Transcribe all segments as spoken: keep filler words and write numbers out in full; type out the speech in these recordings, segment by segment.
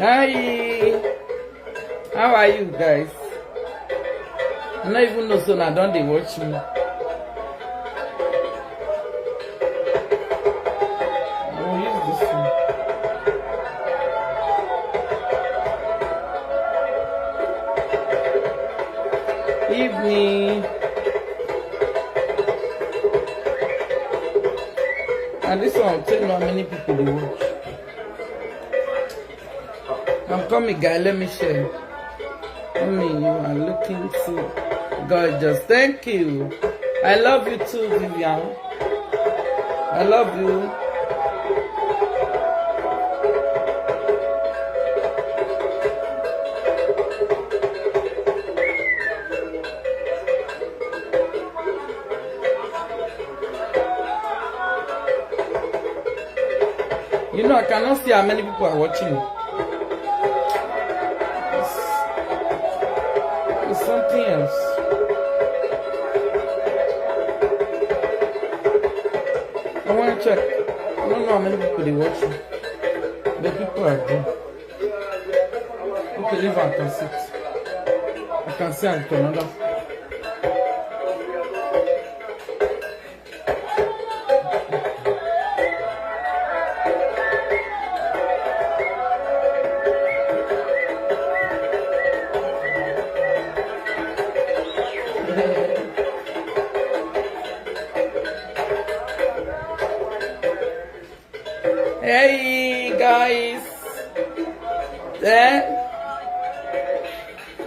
Hi, how are you guys? I no even know so na don dey watch me. I will use this one. Evening. And this one, tell me how many people dey watch. I'm coming, guy. Let me share. Mommy, you are looking so gorgeous. Thank you. I love you too, Vivian. I love you. You know, I cannot see how many people are watching. It's, it's something else. I want to check. I don't know how many people they watching. The people are there. Okay, leave, I can sit. I can see, I can another. Hey, guys. Eh?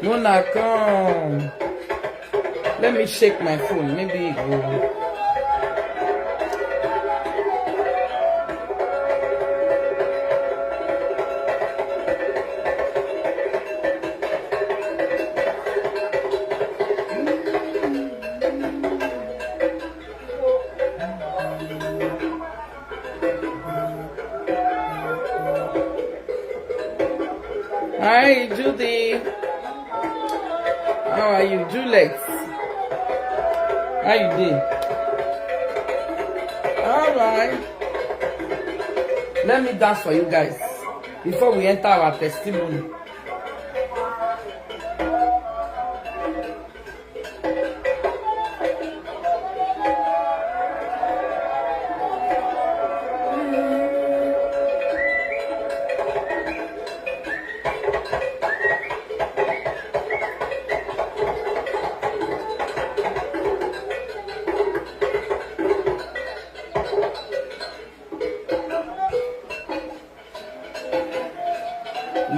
Mona, come. Let me shake my phone. Maybe it will. Hi, Judy. How are you, Juliet? How you doing? All right. Let me dance for you guys before we enter our testimony.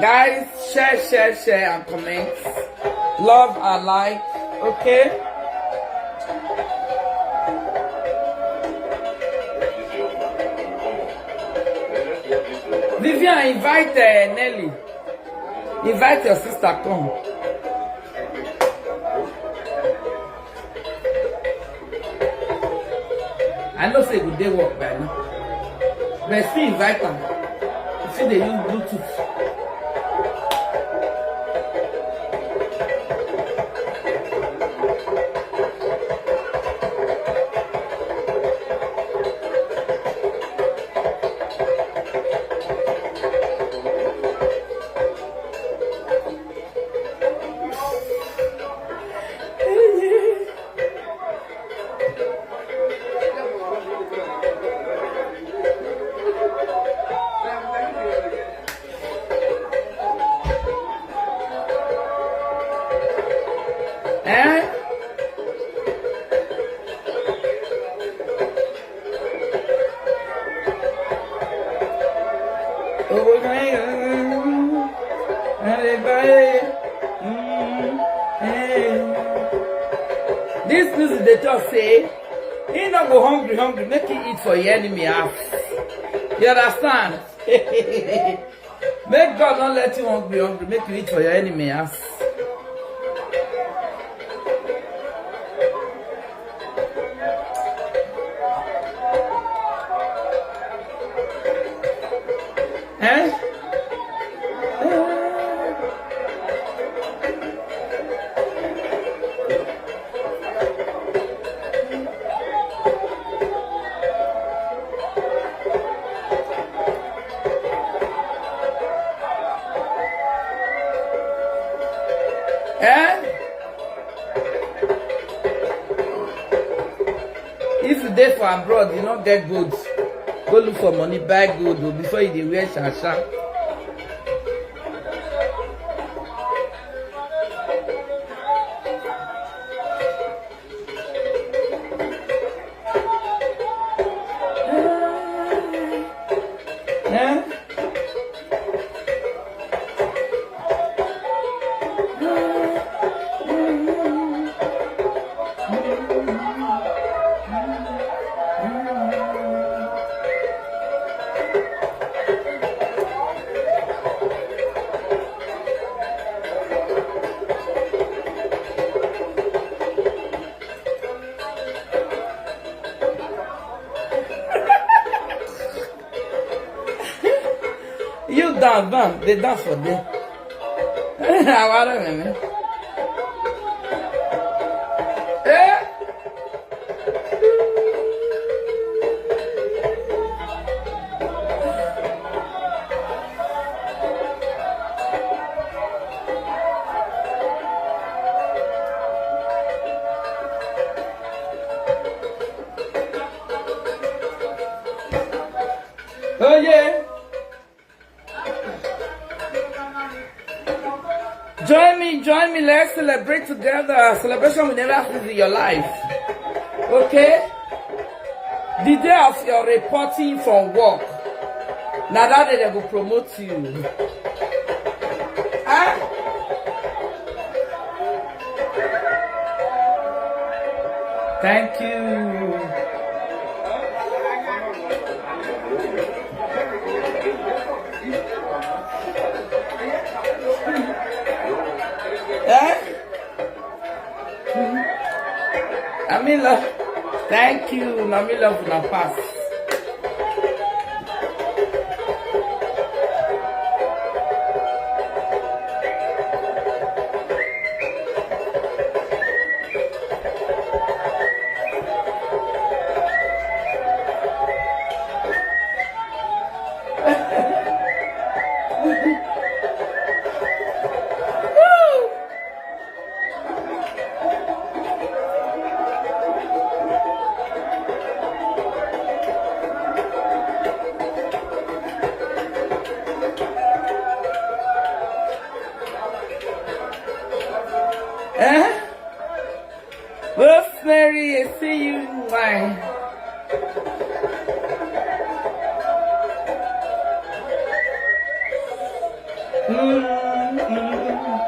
Guys, share, share, share, and comment. Love and like, okay? Vivian, invite uh, Nelly. Invite your sister, come. I know say e go dey work by now. But still invite am. You see, they use Bluetooth. Eh? This music dey talk say he no go hungry hungry, make he eat for your enemy house. You understand? Make God not let you hungry hungry, make you eat for your enemy house. Eh? Dey for abroad, you no get gold. Go look for money, buy gold o, before you dey wear shasha. Eh? You dance, dance, dey dance for there. Awara meme. Eh? Oh yeah. Join me, join me. Let's celebrate together. Celebration will never cease in your life. Okay? The day of your reporting from work, now that day they will promote you. Huh? Thank you. Eh? I mean, love. Thank you. Na me love una pass. Eh? Rosemary, I see you. Why? Mm, mm.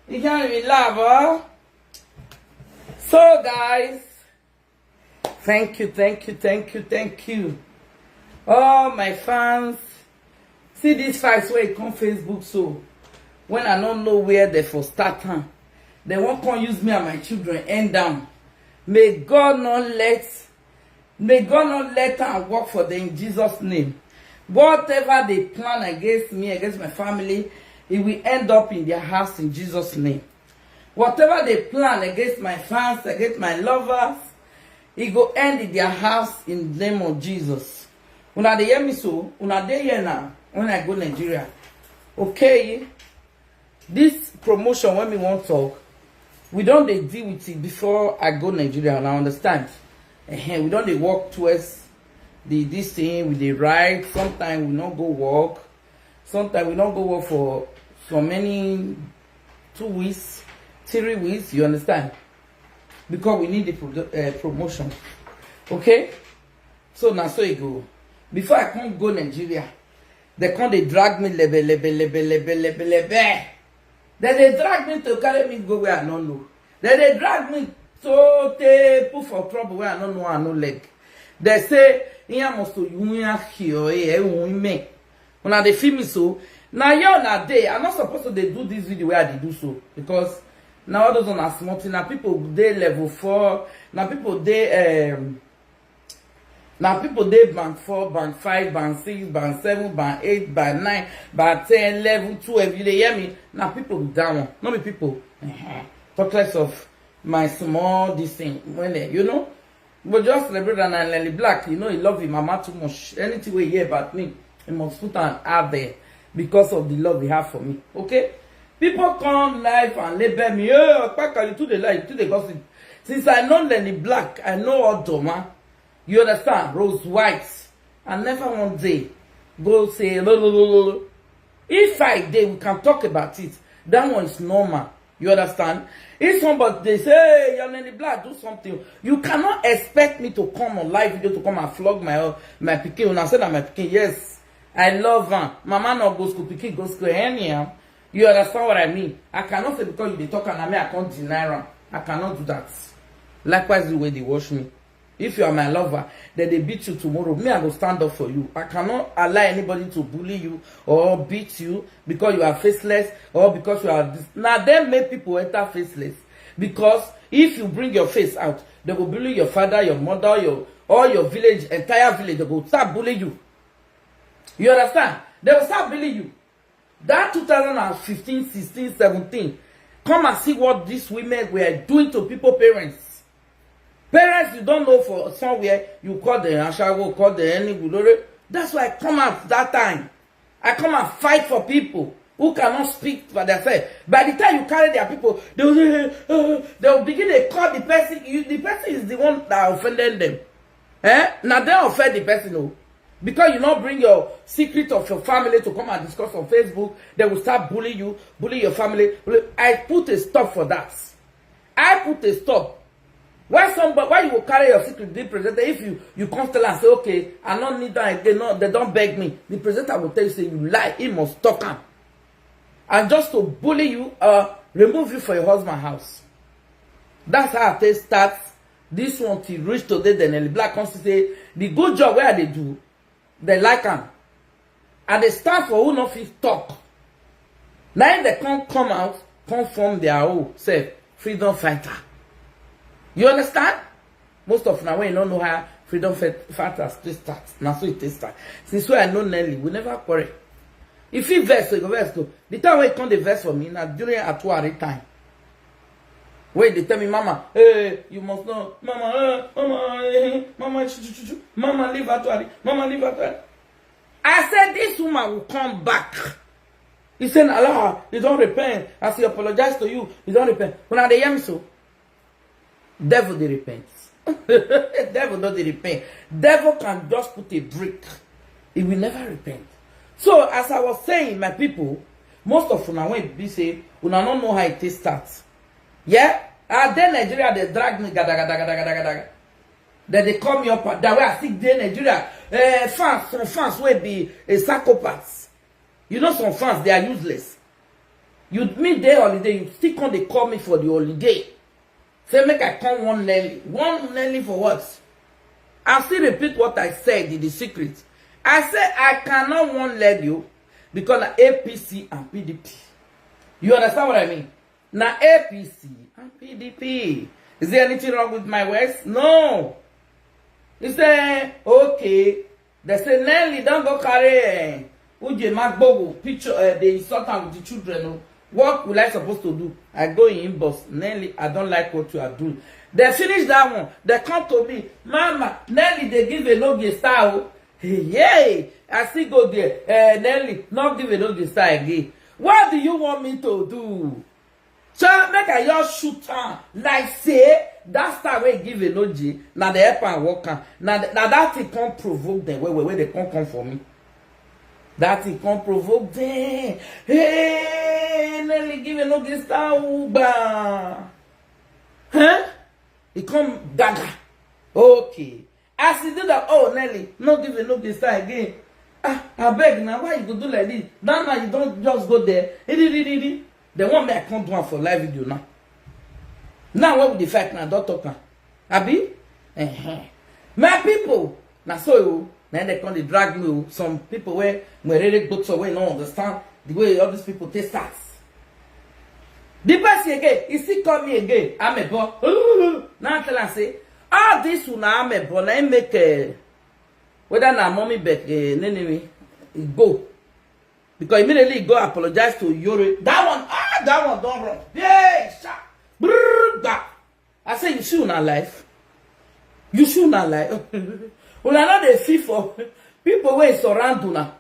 You can't be love, huh? So, guys, thank you, thank you, thank you, thank you. All my fans, see this fight where it come Facebook so. When I don't know where they for start, huh? They won't come use me and my children end down. May God not let May God not let am work for them in Jesus' name. Whatever they plan against me, against my family, it will end up in their house in Jesus' name. Whatever they plan against my fans, against my lovers, it go end in their house in the name of Jesus. Una dey hear me so? Una dey here now when I go Nigeria. Okay? This promotion, when we wan talk, we don dey deal with it before I go Nigeria, and I understand. Ehen, we don dey work towards the this thing, we dey write. Sometimes we no go work. Sometimes we no go work for so many, two weeks, three weeks, you understand? Because we need the produ- uh, promotion. Okay? So na so e go. Before I come go Nigeria, they come dey drag me lebe, lebe, lebe, lebe, lebe, lebe. They dey drag me to carry me go where I no know. They dey drag me to take put for trouble where I no know, I no leg. They say, "Iya must to you, iya hio, eh, eh, oh, me." Una dey feel me so? Na here una dey. I'm not supposed to dey do this video where I dey do so, because Na all those one na small thing. Na people dey level four. Na people dey um, na people dey band four, band five, band six, band seven, band eight, band nine, band ten, eleven, twelve. You dey hear me? Na people be that one. No be people. Uh-huh. Talk less of my small this thing when they, you know. But just celebrate and Nelly Black, you know, he love him mama too much. Anything we hear about me, he must put an out there because of the love he have for me. Okay? People come live and label me. Oh, Kpaka, you too dey lie, you too dey gossip. Since I know Nelly Black, I know Odoma. You understand? Rose White. I never one day go say, "Lo, lo, lo, lo, lo." If I dey, we can talk about it. That one is normal. You understand? If somebody dey say, "Hey, your Nelly Black, do something," you cannot expect me to come on live video to come and flog my my pikin. Una say na my pikin. Yes, I love am. Mama no go school, pikin go school anyhow. You understand what I mean? I cannot say because you dey talk and na me I can't deny am. I cannot do that. Likewise, the way they watch me. If you are my lover, then they beat you tomorrow. Me, I go stand up for you. I cannot allow anybody to bully you or beat you because you are faceless or because you are this. Now, then make people enter faceless. Because if you bring your face out, they will bully your father, your mother, your all your village, entire village. They will start bullying you. You understand? They will start bullying you. That two thousand and fifteen, sixteen, seventeen, come and see what these women were doing to people parents. Parents you don't know for somewhere, you call them ashawo, call them any gulore. That's why I come out that time. I come and fight for people who cannot speak for themselves. By the time you carry their people, they will, they will begin to call the person. You, the person is the one that offended them. Eh? Now they offend the person. Oh. Because you not bring your secret of your family to come and discuss on Facebook, they will start bully you, bully your family. I put a stop for that. I put a stop. Why somebody, why you go carry your secret, the presenter, if you you come tell and say, "Okay, I don't need that again," no, they don't beg me. The presenter will tell you, say you lie, he must talk am. And just to bully you, uh, remove you for your husband house. That's how I take start. This one till reach today, then Black come say the good job where they do, they like am. And they stand for who no fit talk. Now if they come come out, come form their own self, freedom fighter. You understand? Most of now when you don't know how freedom fighters they start. Now so it start. Since where I know Nelly, we never quarrel. If he vex, so he go vex go. The time when he come the vex for me, now during Atuari time. Wait, they tell me, "Mama, hey, you must know. Mama, hey, mama, hey, mama, chu, chu, chu, chu. Mama, leave Atuari. Mama, leave Atuari." I said, "This woman will come back." He said, "Allah, you don't repent." As he apologized to you, you don't repent. When are they hear me so? Devil they repent. Devil don't they repent. Devil can just put a brick. He will never repent. So as I was saying, my people, most of una when be say, una don't know how it is start. Yeah? I then Nigeria, they drag me, gada, gada, gada, gada, gada. Then they call me up, that way I still dey Nigeria. Eh, fans, some fans will be a psychopaths. You know some fans, they are useless. You meet day holiday, you still come, they call me for the holiday. Say, "Make I come one Nelly." One Nelly for what? I still repeat what I said in the secret. I say, "I cannot one Nelly because na A P C and P D P." You understand what I mean? Na A P C and P D P. Is there anything wrong with my words? No. He say, "Okay." They say, "Nelly don't go carry, eh, Uje Magbogo picture, eh, they insult am with the children. Oh. What will I supposed to do?" I go in inbox, "Nelly, I don't like what you are doing." They finish that one. They come to me, "Mama, Nelly, they give a no gay star. Oh." Hey, yay! I still go there. Eh, "Nelly, not give a no gay star again." What do you want me to do? So make I just shoot am like say that star wey give Enoji, na the help am work am. Na na that thing come provoke them well well, wey they come come for me. That thing come provoke them. Hey, Nelly give Enoji star ugba. Huh? He come dagger. Okay. As he do that, "Oh, Nelly, no give Enoji star again. Ah, I beg now, why you go do like this? Now, now you don't just go there." He did, he did, he did. They want me, I can't do am for live video now. Now, what would the fight now? Don't talk now. Abi? Uh-huh. My people, now so you, now they come, they drag me. Oh. Some people where, where really good, so we don't understand the way all these people take start. The person again, he still call me again, amebo. Now I tell am say, all this una amebo, na im make, eh, whether na mommy back, eh, neneme, e go. Because immediately he go apologize to Yore. That one, ah, that one don run. Hey, sha. Brrr, gba. I say, you see una life? You see una life? Una no dey feel for people wey surround una.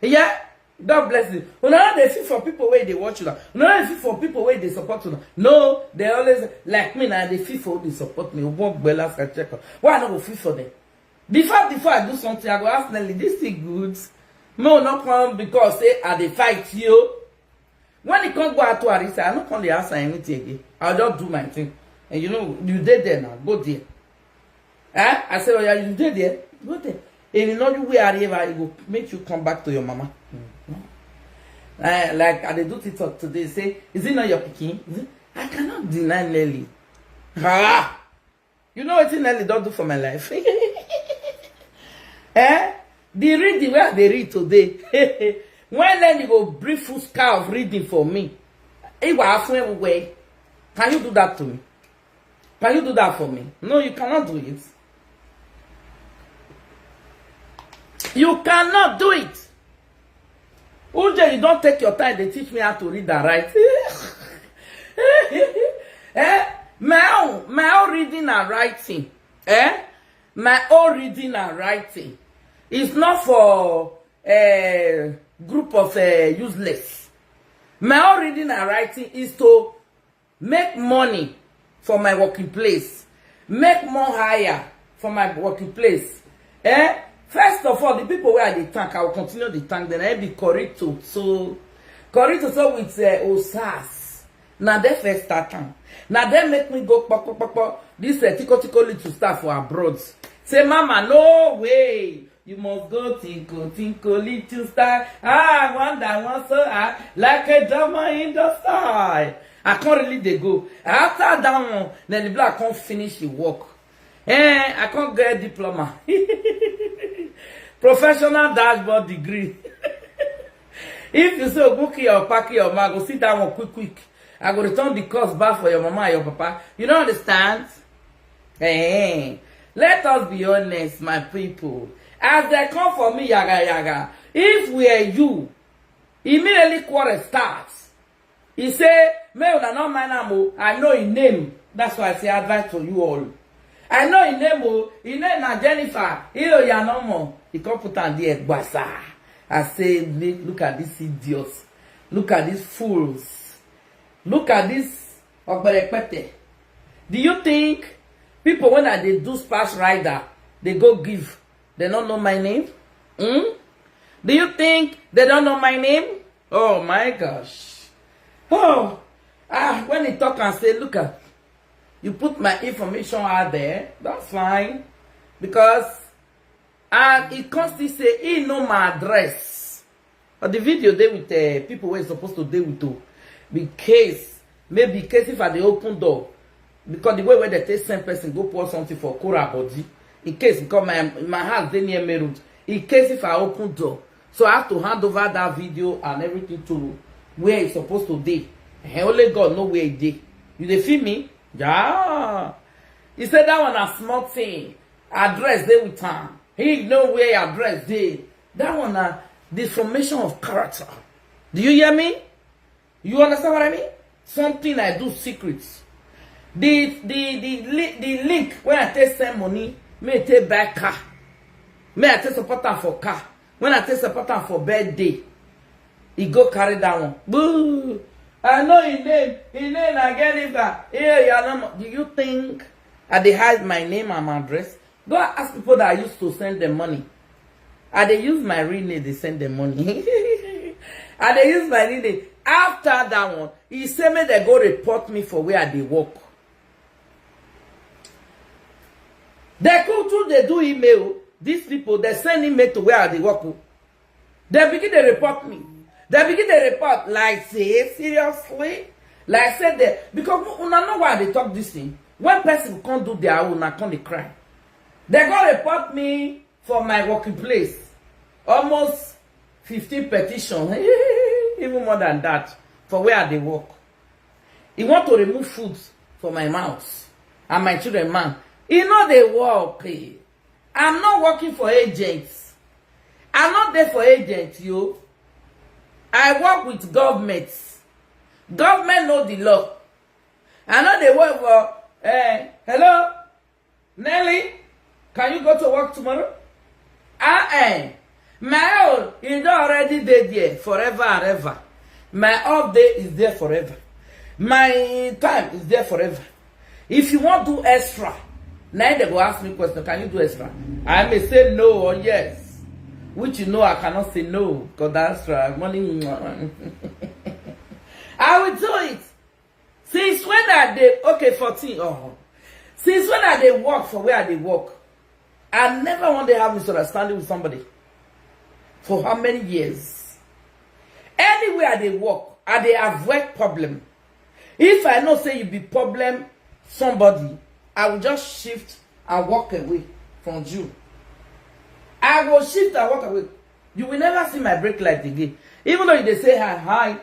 Yeah? God bless you. Una no dey feel for people wey dey watch una. Una no dey feel for people wey dey support una. No, they always, like me, na dey feel for who dey support me. Work well as I check up. Why I no go feel for them? Before, before I do something, I go ask Nelly, this thing good? No, no come because say I dey fight you. When he come go out to Arisa, I no come dey ask am anything again. I'll just do my thing. And you know, you dey there now, go there. Eh? I say, oh yeah, you dey there, go there. If you know you where Arieva, it go make you come back to your mama. Eh, like I dey do TikTok today, say, is it not your pikin? Is it? I cannot deny Nelly. Ah! You know wetin Nelly don do for my life? Eh? The reading wey I dey read today, when Nelly go bring full scar of reading for me, Iwa Afun everywhere. Can you do that to me? Can you do that for me? No, you cannot do it. You cannot do it. Uje, you don take your time dey teach me how to read and write. Eh? My own, my own reading and writing. Eh? My own reading and writing is not for a group of, eh, useless. My own reading and writing is to make money for my working place, make more hire for my working place. Eh? First of all, the people wey I dey thank, I will continue dey thank them. Na im be Corito. So, Corito so with, eh, Osas. Na dem first start am. Na dem make me go kpokpokpokpo. This, eh, tiko tiko little star for abroad. Say, mama, no way. You must go tinko tinko little star. Ah, I wonder one so high, like a diamond in the sky. I can't really dey go. After that one, then the black can't finish the work. Eh, I can't get diploma. Professional dashboard degree. If you say Oguki or Paki or Mago, sit down one quick quick. I go return the cost back for your mama and your papa. You don't understand? Eh, let us be honest, my people. As they come for me, yaga yaga. If we are you, immediately quarrel starts. He say, me una no mind am o. I know his name. That's why I say advice to you all. I know his name o. His name na Jennifer. He o ya no more. He come put am there, gbasa. I say, look at these idiots. Look at these fools. Look at this Okperekpete. Do you think people when I dey do splash rider, they go give, they don't know my name? Hmm? Do you think they don't know my name? Oh my gosh. Oh, ah, when he talk and say, look at, you put my information out there, that's fine. Because, and he come still say he know my address. But the video dey with, uh, people wey supposed to dey with o. In case, maybe in case if I dey open door, because the way wey they take send person go pour something for Kora body, in case, because my, my house dey near main road, in case if I open door, so I have to hand over that video and everything to where e supposed to dey. Eh, only God know where e dey. You dey feel me? Yeah. He said that one na small thing. Address dey with am. He know where address dey. That one na deformation of character. Do you hear me? You understand what I mean? Something I do secret. The the the li- the link when I take send money, me take buy car. Me I take support am for car. When I take support am for birthday, he go carry that one. Boo! I know his name. His name na Jennifer. Here you are not. Do you think I dey hide my name and my address? Go ask people that I used to send them money. I dey use my real name dey send them money. I dey use my real name. After that one, he say make they go report me for where I dey work. They come too dey do email. These people, they send email to where I dey work o. They begin dey report me. They begin dey report like say seriously, like say they, because una know why I dey talk this thing. When person come do their own, una come dey cry. They go report me for my working place. Almost fifteen petition, even more than that, for where I dey work. He want to remove food for my mouth and my children man. He no dey work. Eh. I'm not working for agents. I'm not there for agents, yo. I work with government. Government know the law. I no dey work for, eh, hello? Nelly, can you go to work tomorrow? Ah, eh. My own, e don already dey there forever and ever. My off day is there forever. My time is there forever. If you wan do extra, na im dem go ask me question, can you do extra? I may say no or yes. Which you know I cannot say no, because that's right. Money. I will do it. Since when I dey, okay, fourteen, oh. Since when I dey work for where I dey work, I never one day have misunderstanding with somebody. For how many years? Anywhere I dey work, I dey avoid problem. If I know say you be problem somebody, I will just shift and walk away from you. I will shift and walk away. You will never see my break light again. Even though you dey say hi, hi.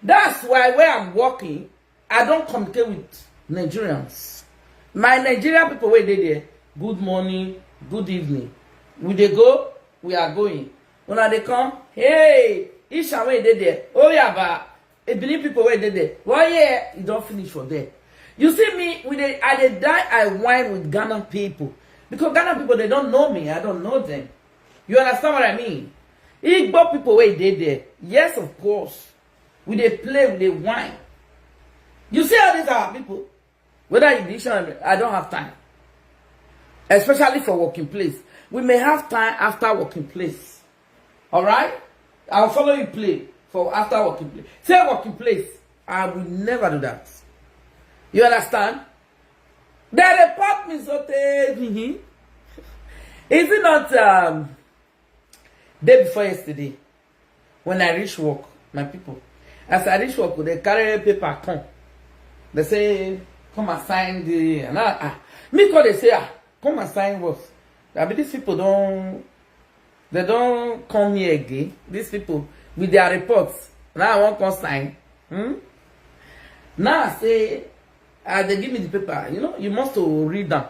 That's why where I'm working, I don't communicate with Nigerians. My Nigerian people wey dey there, good morning, good evening. We dey go, we are going. Una dey come, hey, Isha wey dey there, oh yeah, ba. A Benin people wey dey there, one year, e don finish for there. You see me, we dey, I dey die, I whine with Ghana people. Because Ghana people, they don't know me, I don't know them. You understand what I mean? Igbo people wey dey there, yes, of course. We dey play, we dey whine. You see all these our people, whether you be Isha, I don't have time. Especially for working place. We may have time after working place. All right? I'll follow you play for after working place. Say working place, I will never do that. You understand? They report me so tey, mhm. Is it not, um, day before yesterday when I reach work, my people? As I reach work, they carry paper come. They say, come and sign the, and I, ah, me call, they say, ah, come and sign what? I mean, these people don't, they don't come here again. These people with their reports. Now I won't come sign. Hmm? Now I say, as they give me the paper, you know, you must to read them.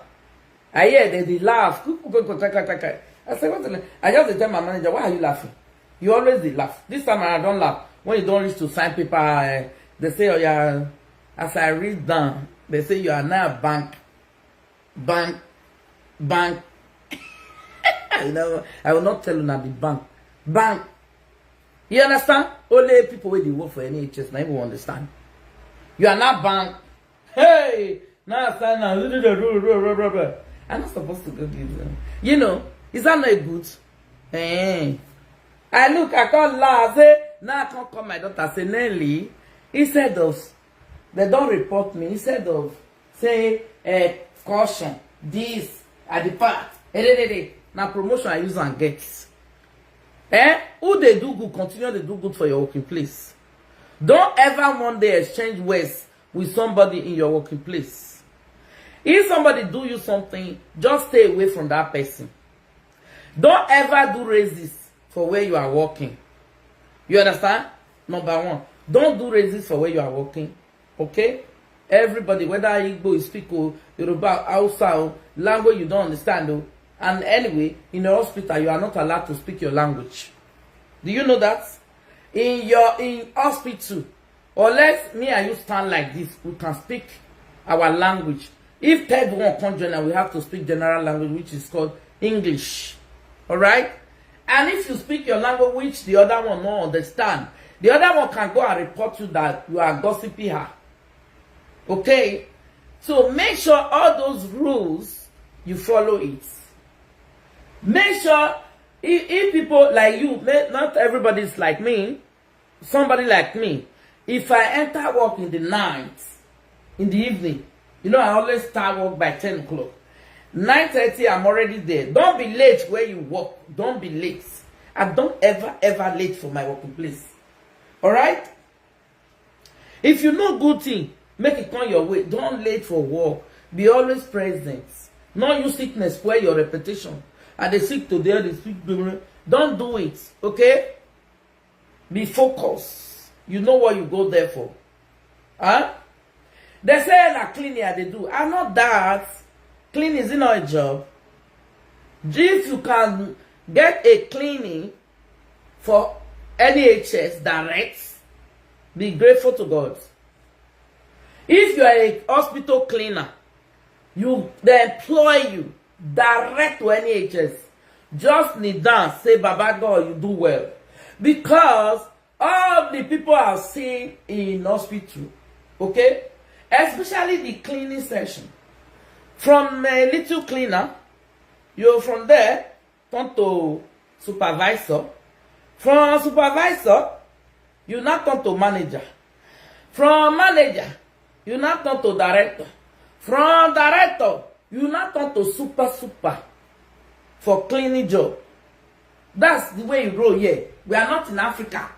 I hear they, they laugh. Kuku, kuku, kaka, kaka. I say, what the, I just dey tell my manager, why are you laughing? You always dey laugh. This time I don't laugh. When you don't reach to sign paper, eh, they say, oh yeah, as I read down, they say you are now bank, bank, bank. You know, I will not tell you now the bank. Bank. You understand? Only people wey dey work for N H S, na im go understand. You are not bank. Hey, now I sign now. I'm not supposed to go give them. You know, is that not good? Eh. I look, I come laugh, say, now I come call my daughter, say, Nelly, instead of, they don't report me, instead of say, eh, caution, this, at the part, eh, eh, eh, eh. Now promotion I use and get. Eh? Who they do good, continue to do good for your working place. Don't ever one day exchange words with somebody in your working place. If somebody do you something, just stay away from that person. Don't ever do raises for where you are working. You understand? Number one, don't do raises for where you are working. Okay? Everybody, whether Igbo you speak or Yoruba, Hausa, or language you don't understand, oh, and anyway, in the hospital, you are not allowed to speak your language. Do you know that? In your, in hospital, unless me and you stand like this, we can speak our language. If third one come join, we have to speak general language, which is called English. All right? And if you speak your language, which the other one no understand, the other one can go and report you that you are gossiping her. Okay? So make sure all those rules, you follow it. Make sure if, if people like you, may, not everybody is like me, somebody like me, if I enter work in the night, in the evening, you know, I always start work by ten o'clock. Nine thirty, I'm already there. Don't be late where you work. Don't be late. I don't ever, ever late for my working place. All right? If you know good thing, make it come your way. Don't late for work. Be always present. No use sickness spoil your reputation. And they sick today, they sick tomorrow. Don't do it, okay? Be focused. You know what you go there for. Huh? They say na cleaning I dey do. I know that. Cleaning is not a job. If you can get a cleaning for N H S direct, be grateful to God. If you are a hospital cleaner, you, they employ you direct to N H S. Just kneel down, say, "Baba God, you do well." Because all the people I've seen in hospital, okay, especially the cleaning section, from a little cleaner, you from there turn to supervisor. From supervisor, you now turn to manager. From manager, you now turn to director. From director, you now turn to super super for cleaning job. That's the way you grow here. We are not in Africa.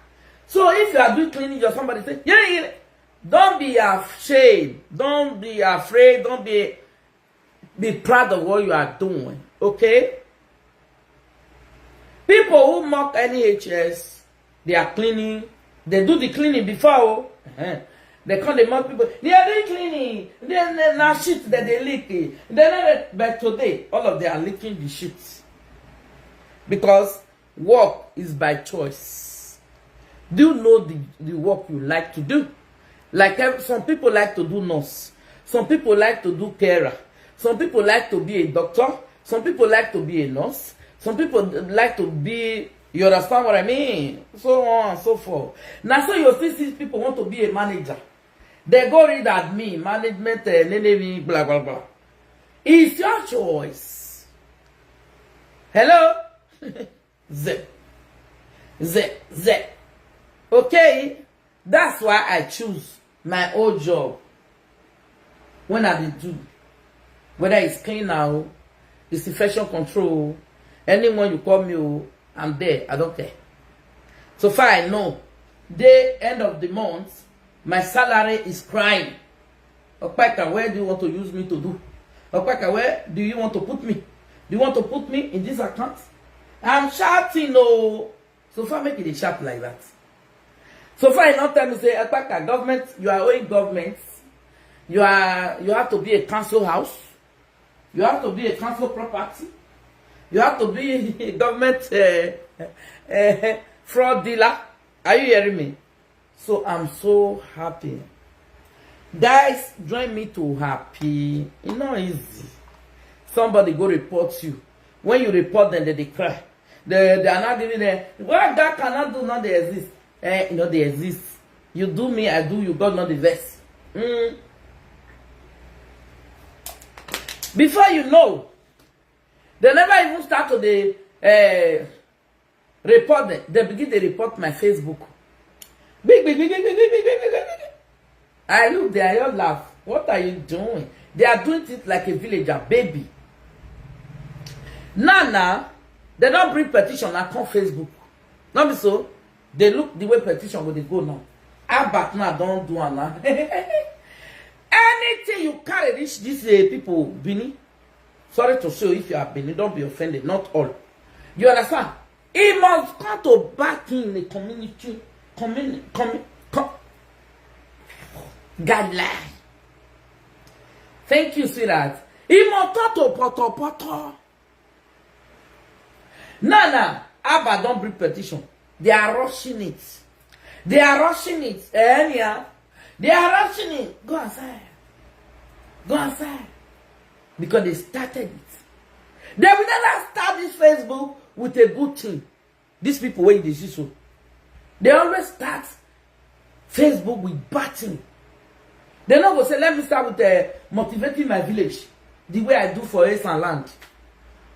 So if you are doing cleaning job, somebody say, "Yeah, yeah." Don't be ashamed. Don't be afraid. Don't be, be proud of what you are doing. Okay? People who mock N H S, they are cleaning. They do the cleaning before. Oh. Uh-huh. They come, they mock people. They are doing cleaning. They, they, na shit that they lick. Eh. They know that, but today, all of them are licking the shit. Because work is by choice. Do you know the, the work you like to do? Like ev- some people like to do nurse, some people like to do carer, some people like to be a doctor, some people like to be a nurse, some people like to be, you understand what I mean? So on and so forth. Now, so you still see people want to be a manager. They go read admin, management, uh, blah, blah, blah. It's your choice. Hello? Zip. Zip. Zip. Okay? That's why I choose my old job when I dey do. Whether it's clean now, it's infection control. Anyone you call me, oh, I'm there. I don't care. So far I know, day end of the month, my salary is crying. Okpaka, where do you want to use me to do? Okpaka, where do you want to put me? Do you want to put me in this account? I'm shouting, oh. So far, make it a shout like that. So far, you not tell me, say, "Okpaka, government, you are owing government. You are, you have to be a council house. You have to be a council property. You have to be a government uh, uh, fraud dealer." Are you hearing me? So I'm so happy. Guys, join me to happy. It's not easy. Somebody go report you. When you report them, they, they cry. They, they are not giving them. What God cannot do, not they exist. Eh, you know they exist. You do me, I do you. God not the verse. Mm. Before you know, they never even start to the uh, report them. They begin to report my Facebook. Big, big, big, big, big, big, big, big, big. I look there, I all laugh. What are you doing? They are doing it like a villager, baby. Now, now, they don't bring petition and come Facebook. Not be so. They look the way petition go, they go now. Albert now don't do am now. Anything you carry reach these uh, people, Bini. Sorry to say, if you are Bini, don't be offended. Not all. You understand? He must come to back in the community, community, commu com guideline. Thank you, sweetheart. He must come to poto poto. Now, now, Abba don't bring petition. They are rushing it. They are rushing it. Eh, anyhow. They are rushing it. Go outside. Go outside. Because they started it. They will never start this Facebook with a good thing. These people wey you dey see so, they always start Facebook with bad thing. They no go say, "Let me start with uh, motivating my village the way I do for Esan land."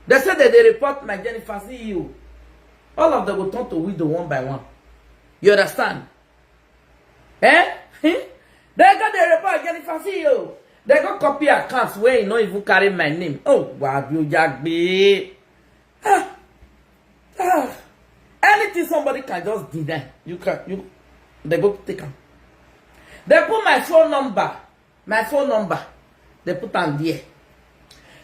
They say that they report my Jennifer C E O. All of them go turn to widow one by one. You understand? Eh? They go dey report Jennifer C E O. They go copy accounts where he no even carry my name. Oh, Wabi Ojagbe. Ah, ah. Anything somebody can just deny, you can, you, they go take am. They put my phone number, my phone number, they put am there.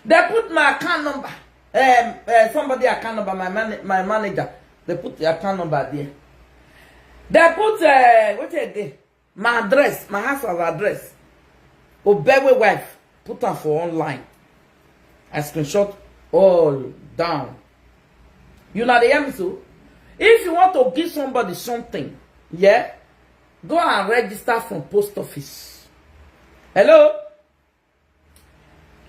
They put my account number, um, uh, somebody account number, my man, my manager, they put the account number there. They put uh, what again? My address, my house of address. Obewe wife put am for online. I screenshot all down. You know the hear me so? If you want to give somebody something, yeah, go and register from post office. Hello?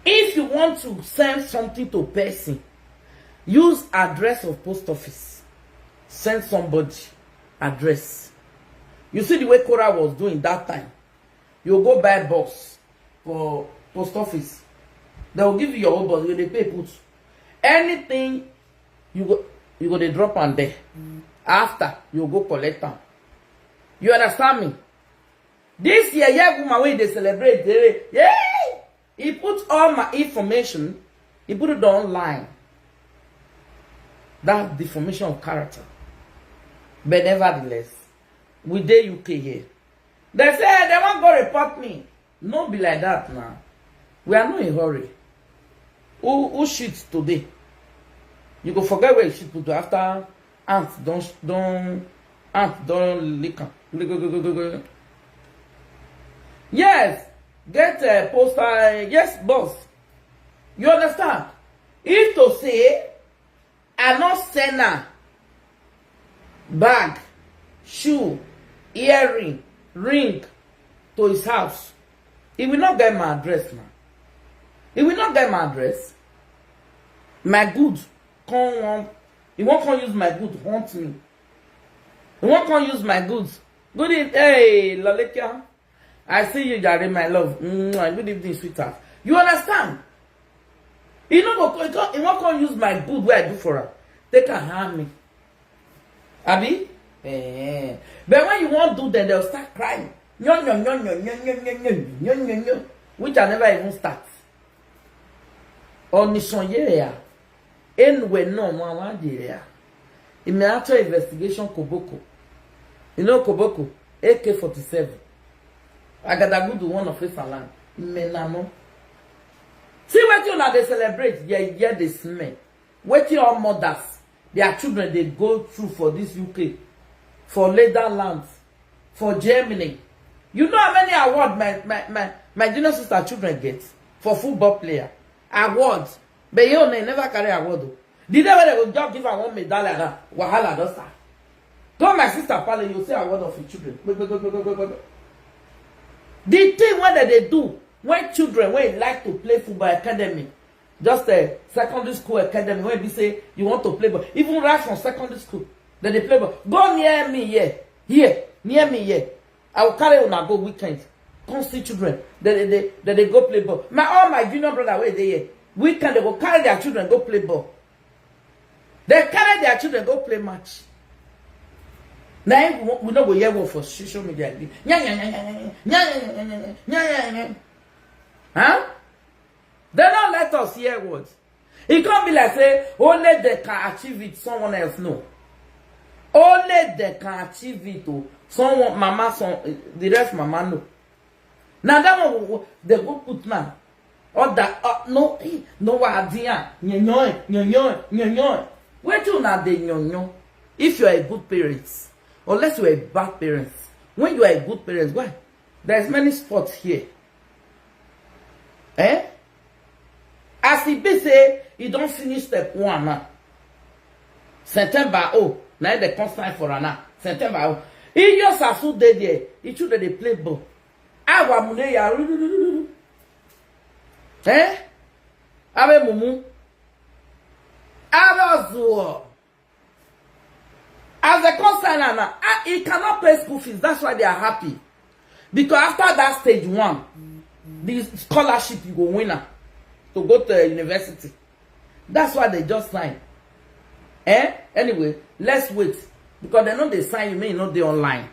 If you want to send something to person, use address of post office. Send somebody address. You see the way Cora was doing that time. You go buy box for post office. They will give you your own box. You dey pay put anything you go you go dey drop am there. After you go collect am. You understand me? This year, yeah, woman wey dey celebrate, dey, yeah, he put all my information, he put it online. That's deformation of character. But nevertheless, we dey U K here. They say they wan go report me. No be like that now. We are not in hurry. Who who shit today? You go forget where you shit put after ant don don ant don lick am. Yes, get uh, poster. Uh, yes, boss. You understand? If to say I no send am bag, shoe, earring, ring to his house, he will not get my address now. He will not get my address. My good come on. He won't come use my good haunt me. He won't come use my goods. Good evening. Hey, Lalekia. I see you, Jare, my love. Mwah. Good evening, sweetheart. You understand? He no go. He, come, he won't come use my good where I do for her. They can harm me. Abi? Eh. But when you won't do, then they'll start crying. Nyo, nyo, nyo, nyo, nyo, nyo, nyo, nyo, nyo, nyo, nyo, which I never even start. Onisonyere ya. Enwe no, mwa, mwa, jere ya. Ime after investigation koboko. You know koboko? A K forty-seven. Agadagudu one of his land. Ime na no. See what you now they celebrate. Yeah, yeah, they smell. Wetin all mothers, their children dey go through for this U K, for Netherlands, for Germany. You know how many award my my my my junior sister children get for football player? Award. But you know, never carry award o. The day wey they go just give am one medal like that, wahala don start. Come my sister pale, you see award of your children. Gbe, gbe, gbe. The thing wey dem dey do when children wey like to play football academy, just a secondary school academy, when be say you want to play ball, even right from secondary school, then they play ball. Go near me here, here, near me here. I will carry una go weekend. Come see children. Then they, they, then they go play ball. My all my junior brother where they here. Weekend they go carry their children go play ball. They carry their children go play match. Now we no go hear word for social media again. Nya, nya, nya, nya, nya, nya. Huh? They don't let us hear words. It can't be like say only they can achieve it, someone else no. Only they can achieve it. Oh, someone, mama, some the rest, mama no. Now that one we- we- they go put now. Or that uh, no, eh, no, what idea? Nyonyo, nyonyo, nyonyo. Where do now they nyonyo? If you are a good parent, unless you are a bad parent, when you are a good parent, why? There's many spots here. Eh? As e be say e don finish step one now, September oh, na im dem come sign for am now. September oh, Ilyos Assu dey there, e too dey dey play ball. Awa Muneya, eh? Abe Mumu, Abe Ozuo. As they come sign am now, ah, he cannot pay school fees. That's why they are happy. Because after that stage one, the scholarship you go win am to go to university. That's why they just sign. Eh? Anyway, let's wait. Because they know they sign you, may not they online.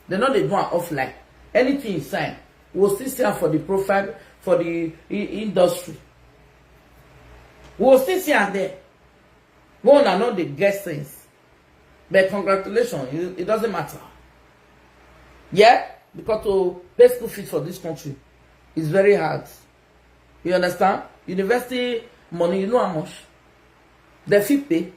They know they do am offline. Anything you sign, we'll still see am for the profile, for the i- industry. We'll still see am there. Wey una no dey get sense. But congratulations, it, it doesn't matter. Yeah, because to pay school fees for this country is very hard. You understand? University money, you know how much? They fit pay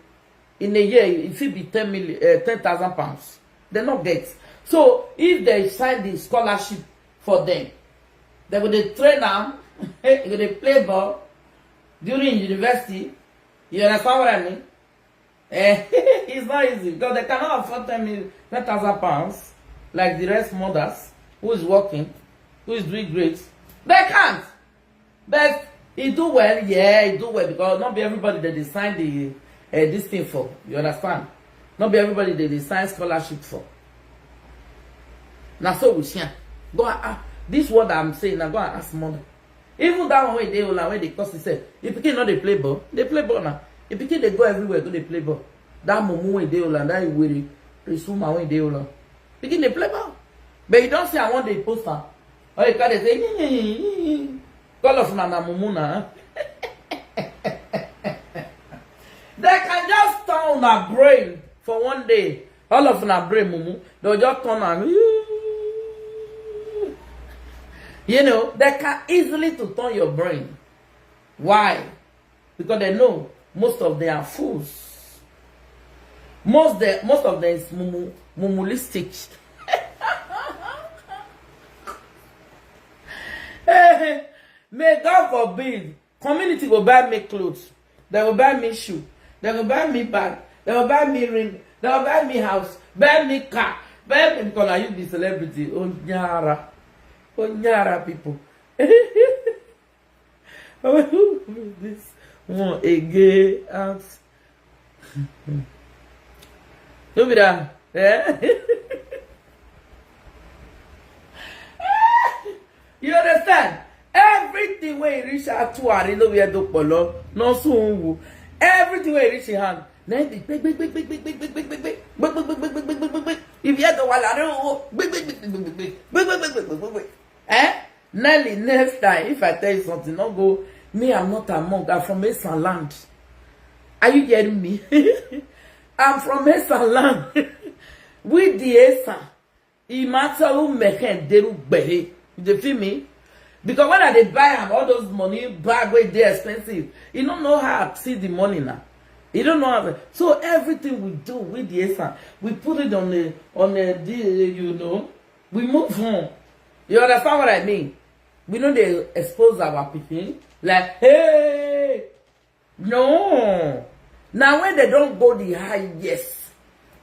in a year, it fit be ten million, uh, ten thousand pounds. They not get. So if they sign the scholarship for them, They go dey train am. He go dey play ball during university. You understand what I mean? Eh, it's not easy because they cannot afford ten million, ten thousand pounds like the rest mothers who is working, who is doing great. They can't. But he do well, yeah, he do well because not be everybody that they sign the uh, this thing for. You understand? Not be everybody that they sign scholarship for. Now so we share. Go and ask. This word I'm saying, now go and ask mother. Even that one wey dey Ola wey dey cause himself, if pikin no dey play ball, dey play ball now. If pikin dey go everywhere, go dey play ball. That mumu wey dey Ola, that Iwere, Prisuma wey dey Ola, pikin dey play ball. But you don't see I want dey post am. Or you can't say, "Yee, yee, yee, yee, yee." Call of na na mumu na. They can just turn una brain for one day. All of una brain mumu, they'll just turn am. You know, they can easily to turn your brain. Why? Because they know most of them are fools. Most the most of them is mumu mumulistic. May God forbid. Community go buy me clothes. They go buy me shoe. They go buy me bag. They go buy me ring. They go buy me house. Buy me car. Buy me because I you be celebrity. Onyara. Onyara people. This one again. Out. No be that. Eh? You understand? Everything wey reach Atuari no be Edopolo, no Sunwu. Everything wey reach him hand, na him be gbeg, gbeg, gbeg, gbeg, gbeg, gbeg, gbeg, gbeg, gbeg, gbeg, gbeg, gbeg, gbeg, gbeg, gbeg, gbeg. If you hear the wala, no, gbeg, gbeg, gbeg, gbeg, gbeg, gbeg, gbeg, gbeg, gbeg, gbeg, gbeg, gbeg, gbeg, gbeg. Eh? Nelly, next time, if I tell you something, no go. Me, I'm not among. I'm from Esan land. Are you hearing me? I'm from Esan land. With the Esan, Imata Umeken Deru Behe. You dey feel me? Because when I dey buy am, all those money bag wey dey expensive, you don't know how I see the money now. You don't know how. So everything we do with the Esan, we put it on the on the, the you know, we move on. You understand what I mean? We know they expose our people like, hey, no. Now when they don't go the highest,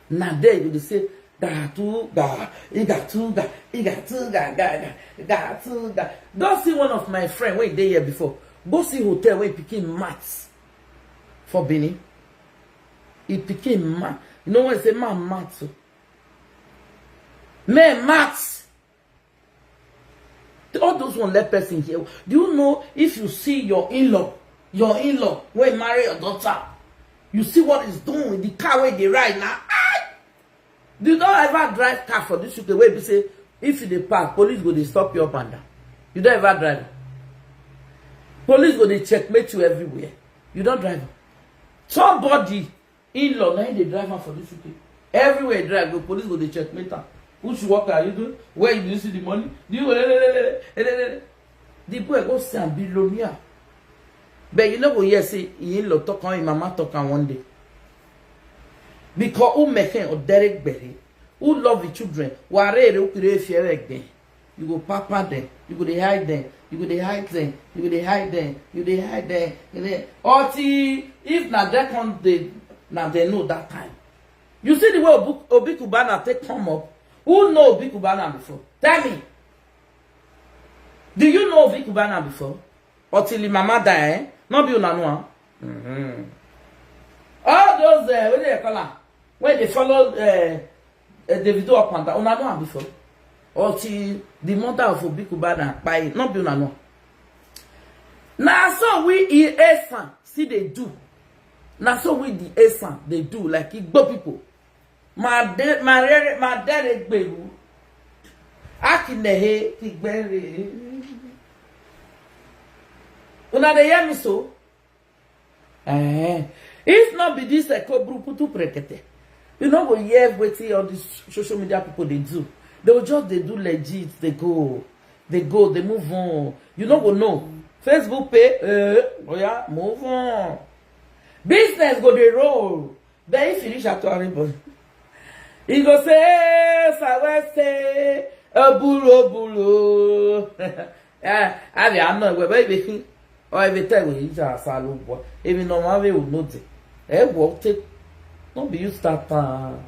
now there you dey say, "Gatuga, igatuga, igatuga, ga, ga, gatuga." Don't see one of my friend wey dey here before. Go see hotel wey pikin mats for Benin. He pikin ma. You know when say man mats? Men mats. All those one let person hear. Do you know if you see your in-law, your in-law wey marry your daughter, you see what he's doing, the car wey dey ride now? Ah! You don't ever drive car for this U K wey be say if you dey park, police go dey stop you up and down. You don't ever drive. Police go dey checkmate you everywhere. You don't drive. Somebody in-law na him dey drive am for this U K. Everywhere he drive go, police go dey checkmate am. Which work are you doing? Where do you see the money? Do you the boy go see am billionaire? But you no go hear say him in-law talk am, him mama talk am one day. Because who make him or Derek Berry, who love the children, warere ukire fiere egbe. You go papa them. You go dey hide them. You go dey hide them. You go dey hide them. You dey hide them. You dey, until if na that come dey, na they know that time. You see the way Obi Cubana take come up? Who know Obi Cubana before? Tell me. Do you know Obi Cubana before? Until the mama die, eh? Not be una know. Mm-hmm. All those, uh, what do they call her? When they follow uh, uh, Davido up and down, una know am before. Until the mother of Obi Cubana kpai, not be una know. Now so we in Esan see they do. Now so we the Esan they do like Igbo people. Made Marere Madere Gberu. Akinehe Kigbere. Una dey hear me so? Eh, if not be this Eko Brukutu Prekete, you no go hear wetin all these social media people dey do. They will just dey do legit, they go, they go, they move on. You no go know. Facebook pay, eh, oh yeah, move on. Business go dey roll. Then if you reach Atuari boy, he go say, "Sawe say, obulo obulo." Eh, I be, I'm not, where, where, where, or every time we eat our salad, boy. Even no one will know the. Eh, what take? Don't be used that time.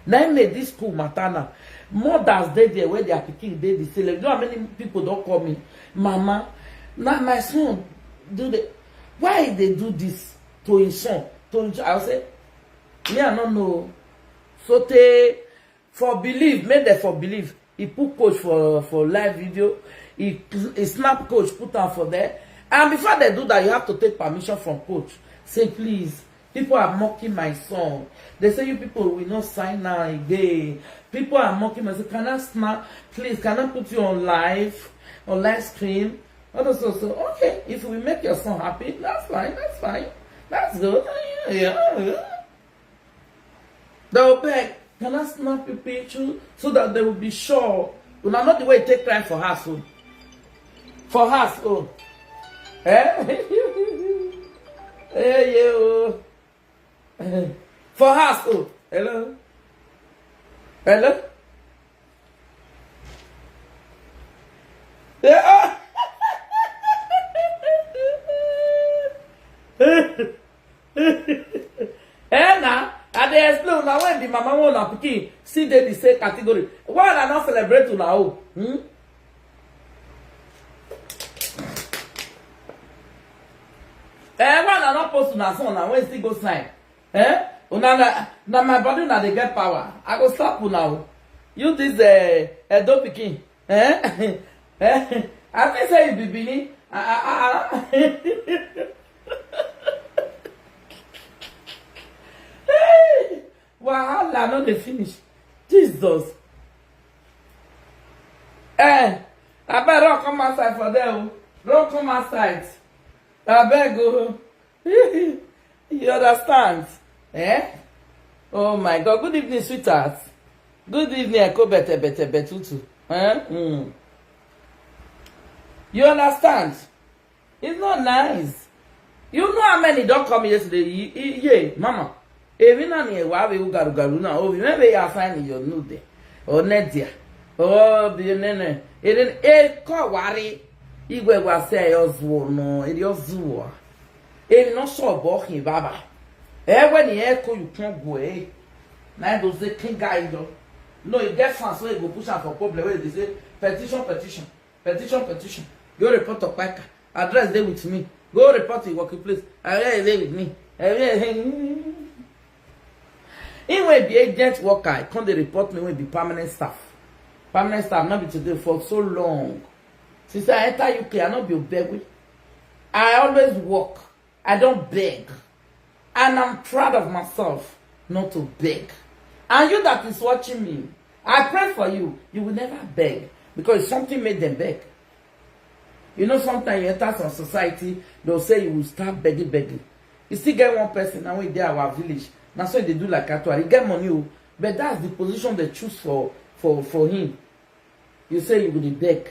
Now make this school matter now. Mothers dey there where their pikin dey the same level. You know how many people don't call me, "Mama, now my son do the, why they do this to his son?" To his son. I say, "Me, I don't know." So they for believe, make them for believe. He put coach for, for live video. He, he snap coach, put am for there. And before they do that, you have to take permission from coach. Say, "Please, people are mocking my son. They say you people will not sign now again. People are mocking my son. Can I snap? Please, can I put you on live, on live stream?" All those, so, so, okay, if we make your son happy, that's fine, that's fine. That's good. Yeah, yeah. They will beg, "Can I snap your picture?" So that they will be sure. Una know the way take time for house, oh. For house, oh. Eh? Eh, yeah, oh. For house, oh. Hello? Hello? Yeah. Eh, na, I dey explain. Now when the mama one and pikin see dey the same category, why I not celebrate una, oh? Hmm? Eh, why I not post una son now when still go sign? Eh? Una na, na my body una dey get power. I go slap una, oh. You this, eh, Edo pikin. Eh? Eh? I think say you be Benin. Ah, ah, ah, ah. Hey! Wahala no dey finish. Jesus. Eh, abeg, run come outside for there, oh. Run come outside. Abeg, oh. You understand? Eh? Oh my God. Good evening, sweetheart. Good evening, Eko Bete Bete Betutu. Eh? Mm. You understand? It's not nice. You know how many don't come yesterday? Ye, ye, ye, mama. Even on here, why we garu garu now? Oh, we maybe you assign your nude or Nedia or the nene. It is a kawari. Igwe was say, "Ozuo, no, it is Ozuo." It is not so boring, Baba. Eh, when the echo you can't go, eh? Now those the king guy, you know. No, it gets fast, so it go push out for problem. Where they say, "Petition, petition, petition, petition." Go report to Paika. Address dey with me. Go report to working place. Address dey with me. Address dey. Him wey be agent worker, I come dey report me wey be permanent staff. Permanent staff, not be today, for so long. Since I enter U K, I no be obegwe. I always work. I don't beg. And I'm proud of myself not to beg. And you that is watching me, I pray for you. You will never beg because something made them beg. You know, sometimes you enter some society, they'll say you will start begging, begging. You still get one person now in there, our village. Now so they do like Atuari. He get money, oh, but that's the position they choose for, for, for him. You say you go dey beg.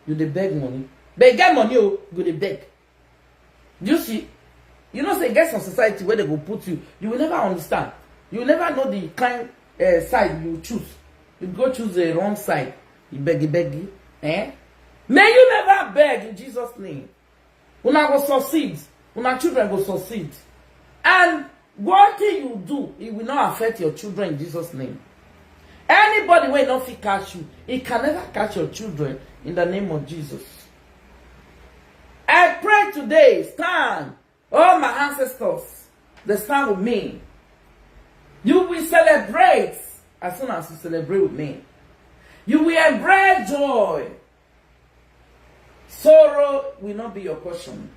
You dey beg money. But you get money, oh, you go dey beg. Do you see? You know, say get some society where they go put you. You will never understand. You will never know the kind, eh, side you choose. You go choose the wrong side. You beg, you beg, eh? May you never beg in Jesus' name. Una go succeed. Una children go succeed. And what thing you do, it will not affect your children in Jesus' name. Anybody wey no fit catch you, it can never catch your children in the name of Jesus. I pray today, stand. All my ancestors, they stand with me. You will celebrate as soon as you celebrate with me. You will embrace joy. Sorrow will not be your portion.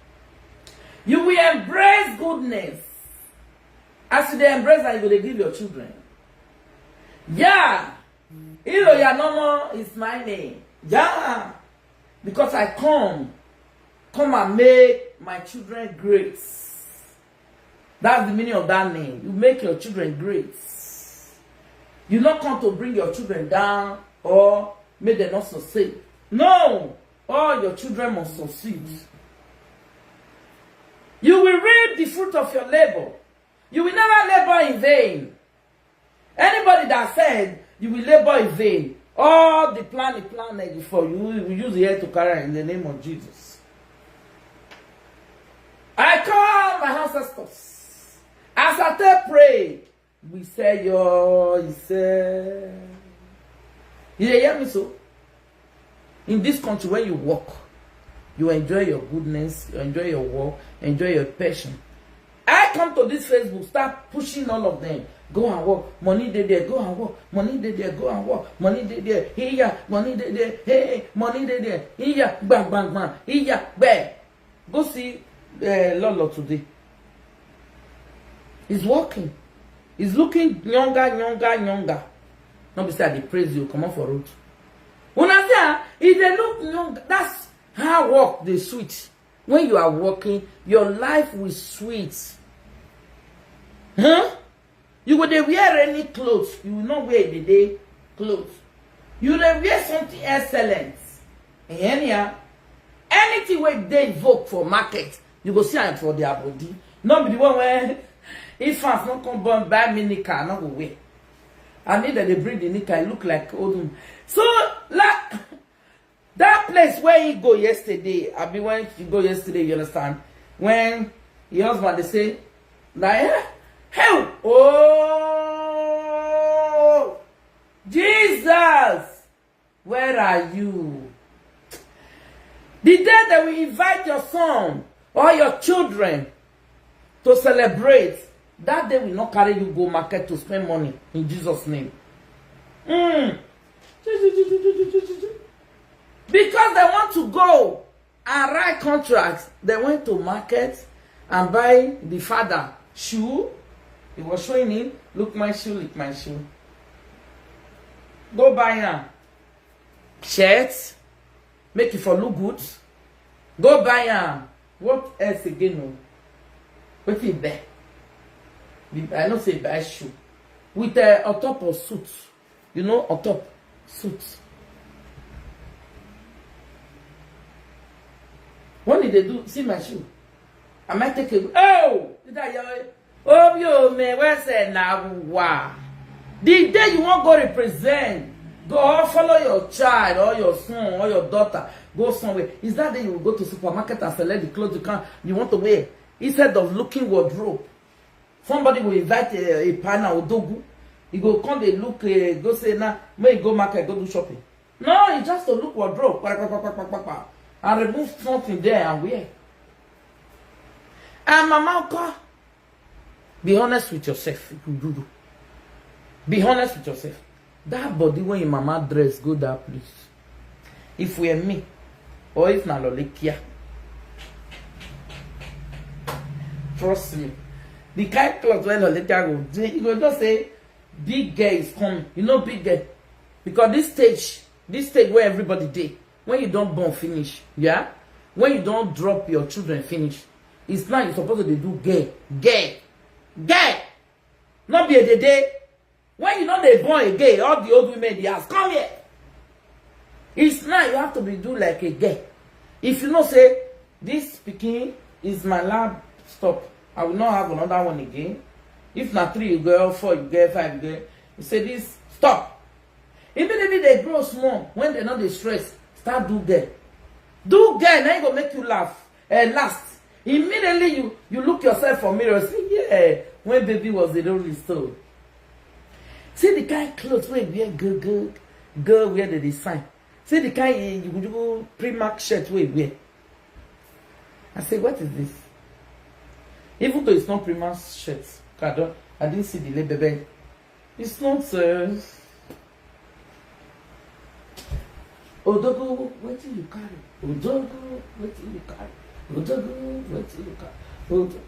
You will embrace goodness. As you dey embrace that, you go dey give your children. Yeah. Iloyanomo is my name. Yeah. Because I come, come and make my children great. That's the meaning of that name. You make your children great. You not come to bring your children down or make them not succeed. No, all your children must succeed. You will reap the fruit of your labor. You will never labor in vain. Anybody that said you will labor in vain, All the plan, the plan that you for you, we use here to carry in the name of Jesus. I call my ancestors. As I take pray, we say yo, he say. You dey hear me so? In this country where you work, you enjoy your goodness, you enjoy your work, enjoy your passion. I come to this Facebook, start pushing all of them. Go and work, money dey there, go and work, money dey there, go and work, money dey there, here, money dey there, hey, money dey there, here, bang, bang, bang, here, bang. Go see uh, Lolo today. He's working. He's looking younger, younger, younger. No be say I dey praise you, come on for road. Una see, ah, he dey look young. That's how work dey sweet. When you are working, your life will sweet. Huh? You go dey wear any clothes, you will not wear the day clothes. You dey wear something excellent. Anyhow, anything wey dey invoke for market, you go see am for their body. No be the one wey if fans no come born buy me nika, I no go wear. I mean that they bring the nika, I look like old woman. So like that place where he go yesterday, I be when he go yesterday, you understand? When your husband they say, like, eh, hey, oh, Jesus, where are you? The day that we invite your son or your children to celebrate, that day we not carry you go market to spend money in Jesus' name. Mm. Because they want to go and write contracts, they went to market and buy the father shoe. He was showing him, look my shoe, lick my shoe. Go buy am shirt, make it for look good. Go buy am. What else again? Oh? What is there? I know say buy shoe with a on top of suit. You know, on top suit. When did they do? See my shoe. I might take it. Oh, did I hear it? Oh, yo, man, where's that now? Wow. The day you won't go represent, go follow your child or your son or your daughter, go somewhere. Is that day you will go to supermarket and select the clothes you can you want to wear instead of looking wardrobe? Somebody will invite a, a partner or dogu. You go come they look, uh, go say now, may you go market, go do shopping. No, you just to look wardrobe, pa, pa, pa, pa, pa, pa, pa, and remove something there and wear. And mama, okay, be honest with yourself. If you do, do. Be honest with yourself. That body when your mama dress go that place. If we are me, or if na Lolekia, trust me, the kind cloth when Lolekia go, you go just say, big girl is coming. You know, big girl, because this stage, this stage where everybody dey, when you don't born finish, yeah, when you don't drop your children finish, it's now you supposed to do gay, gay, gay. Not be a day day. When you know they born again, all the old women in the house, come here. It's now you have to be do like a girl. If you know say this speaking is my lab stop, I will not have another one again. If not three you go, four you go, five you go, you say this stop. Immediately they grow small when they know they stress, start do girl. Do girl, now it go make you laugh. Eh, last. Immediately you you look yourself for mirror, say, yeah, when baby was the only stone. See the kind clothes wey wear girl girl girl wear the design. See the kind eh, you go Primark shirt wey wear. I say, what is this? Even though it's not Primark shirt, I don't, I didn't see the label. It's not uh, Odogo, wetin you carry? Odogo, wetin you carry? Odogo, wetin you carry? Odogo.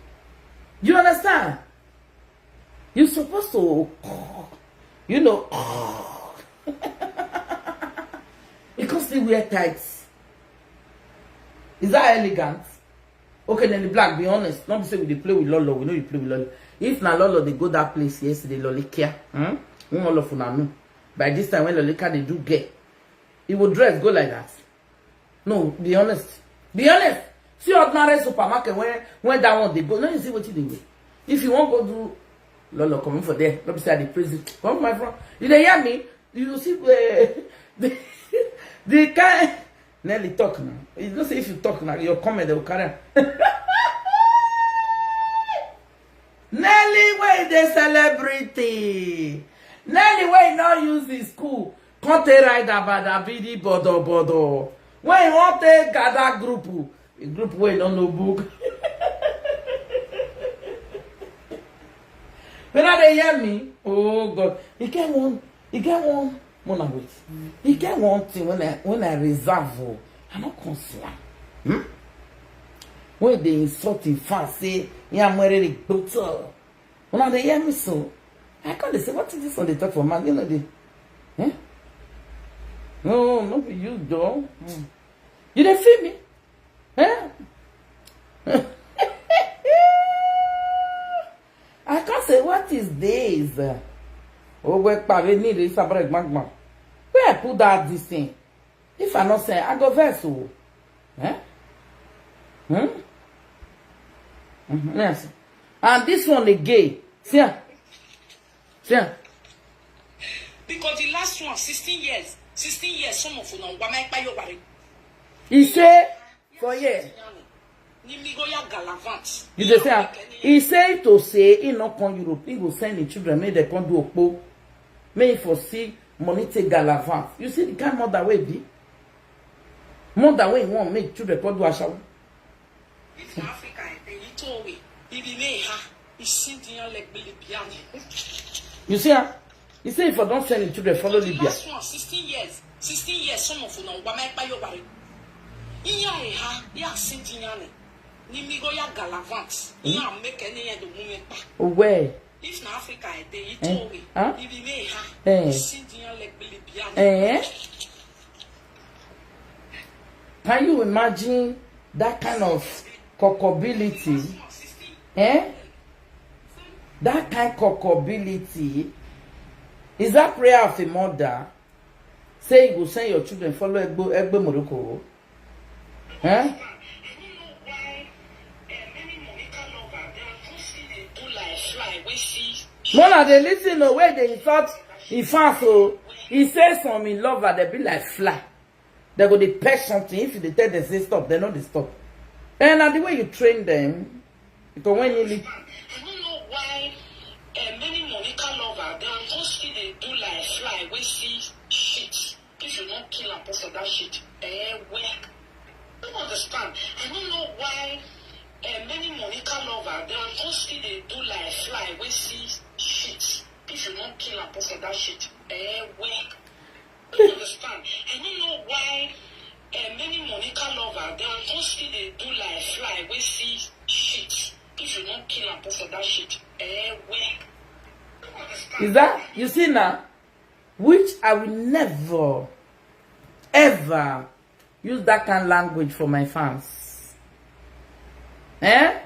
You understand? You supposed to, you know, you can still wear tights. Is that elegant? Okay, then the black, be honest. Not be say we dey play with Lolo, we know you play with Lolo. If na Lolo they go that place yesterday, Lolikia, hmm? One all of una know. By this time when Lolikia they do gay, he will dress go like that. No, be honest. Be honest. See ordinary supermarket when when that one they go. No, you see what you do. If you won't go do Lolo coming for there, let me say the prison. Come my friend. You dey hear me? You see, uh, the, the kind. Nelly, talk now. You know say if you talk now, your comment they will carry am. Nelly, wey dey celebrity. Nelly, wey no use the school come take ride abadabidi bodo bodo, wey wan take gather group, a group wey no know book. When I dey hear me, oh God, e get one, e get one, mona wait. E get one thing when I, when I reserve, oh, I no come see am. Hmm? When they insult him fans, say, "Yeah, I'm wearing a bottle." When they hear me so, I come dey say, "What is this one they talk for man?" You know, they, eh? No, no be you, though. Hmm. You dey feel me? Eh? I can't say, "What is this?" Oh, we pare ni re sabre gbangban. Where I put that this thing? If I not say, I go verse, oh. Eh? Hmm? Mhm, yes. And this one again. See am. See am. Because the last one, sixteen years, sixteen years, some of una wa my pa yo ware. He say, for here. Ni mi go ya galavant. You dey say am. He say to say he no come Europe, he go send him children, make they come do okpo. Make he for see money take galavant. You see the kind mother wey be? Mother wey want make children come do ashawo. If na Africa, eh, you told me. If you may ha, you send in your leg, Billy Biani. You see, ah? He say if I don't send him children, follow Libya. Last one, sixteen years. Sixteen years, some of una wa my pa yo ware. Iya e ha, ya send in your leg. Ni mi go ya galavant. Iya make any ya do moment pa. Where? If na Africa, eh, they eat Eh? Away. Huh? If you may ha, Eh? Send in your leg, Billy Biani. Eh? Can you imagine that kind of cockability? Eh? That kind cockability? Is that prayer of a mother? Say you go send your children follow Egbe, Egbe Morocco? Eh? Mona dey listen o, wey dey insult him fans o. He say some in lover, they be like fly. They go dey pet something. If you dey tell them say stop, they no dey stop. And na the way you train them, because when you leave. I don't know why, eh, many Monica lover, they go still dey do like fly, we see shit. If you no kill am for that shit, eh, where? I don't understand. I don't know why, eh, many Monica lover, they go still dey do like fly, we see shit. If you no kill am for that shit, eh, where? I don't understand. I don't know why, eh, many Monica lover, they go still dey do like fly, we see shit. If you no kill am for that shit, eh, where? I don't understand. Is that, you see now, which I will never, ever use that kind language for my fans. Eh?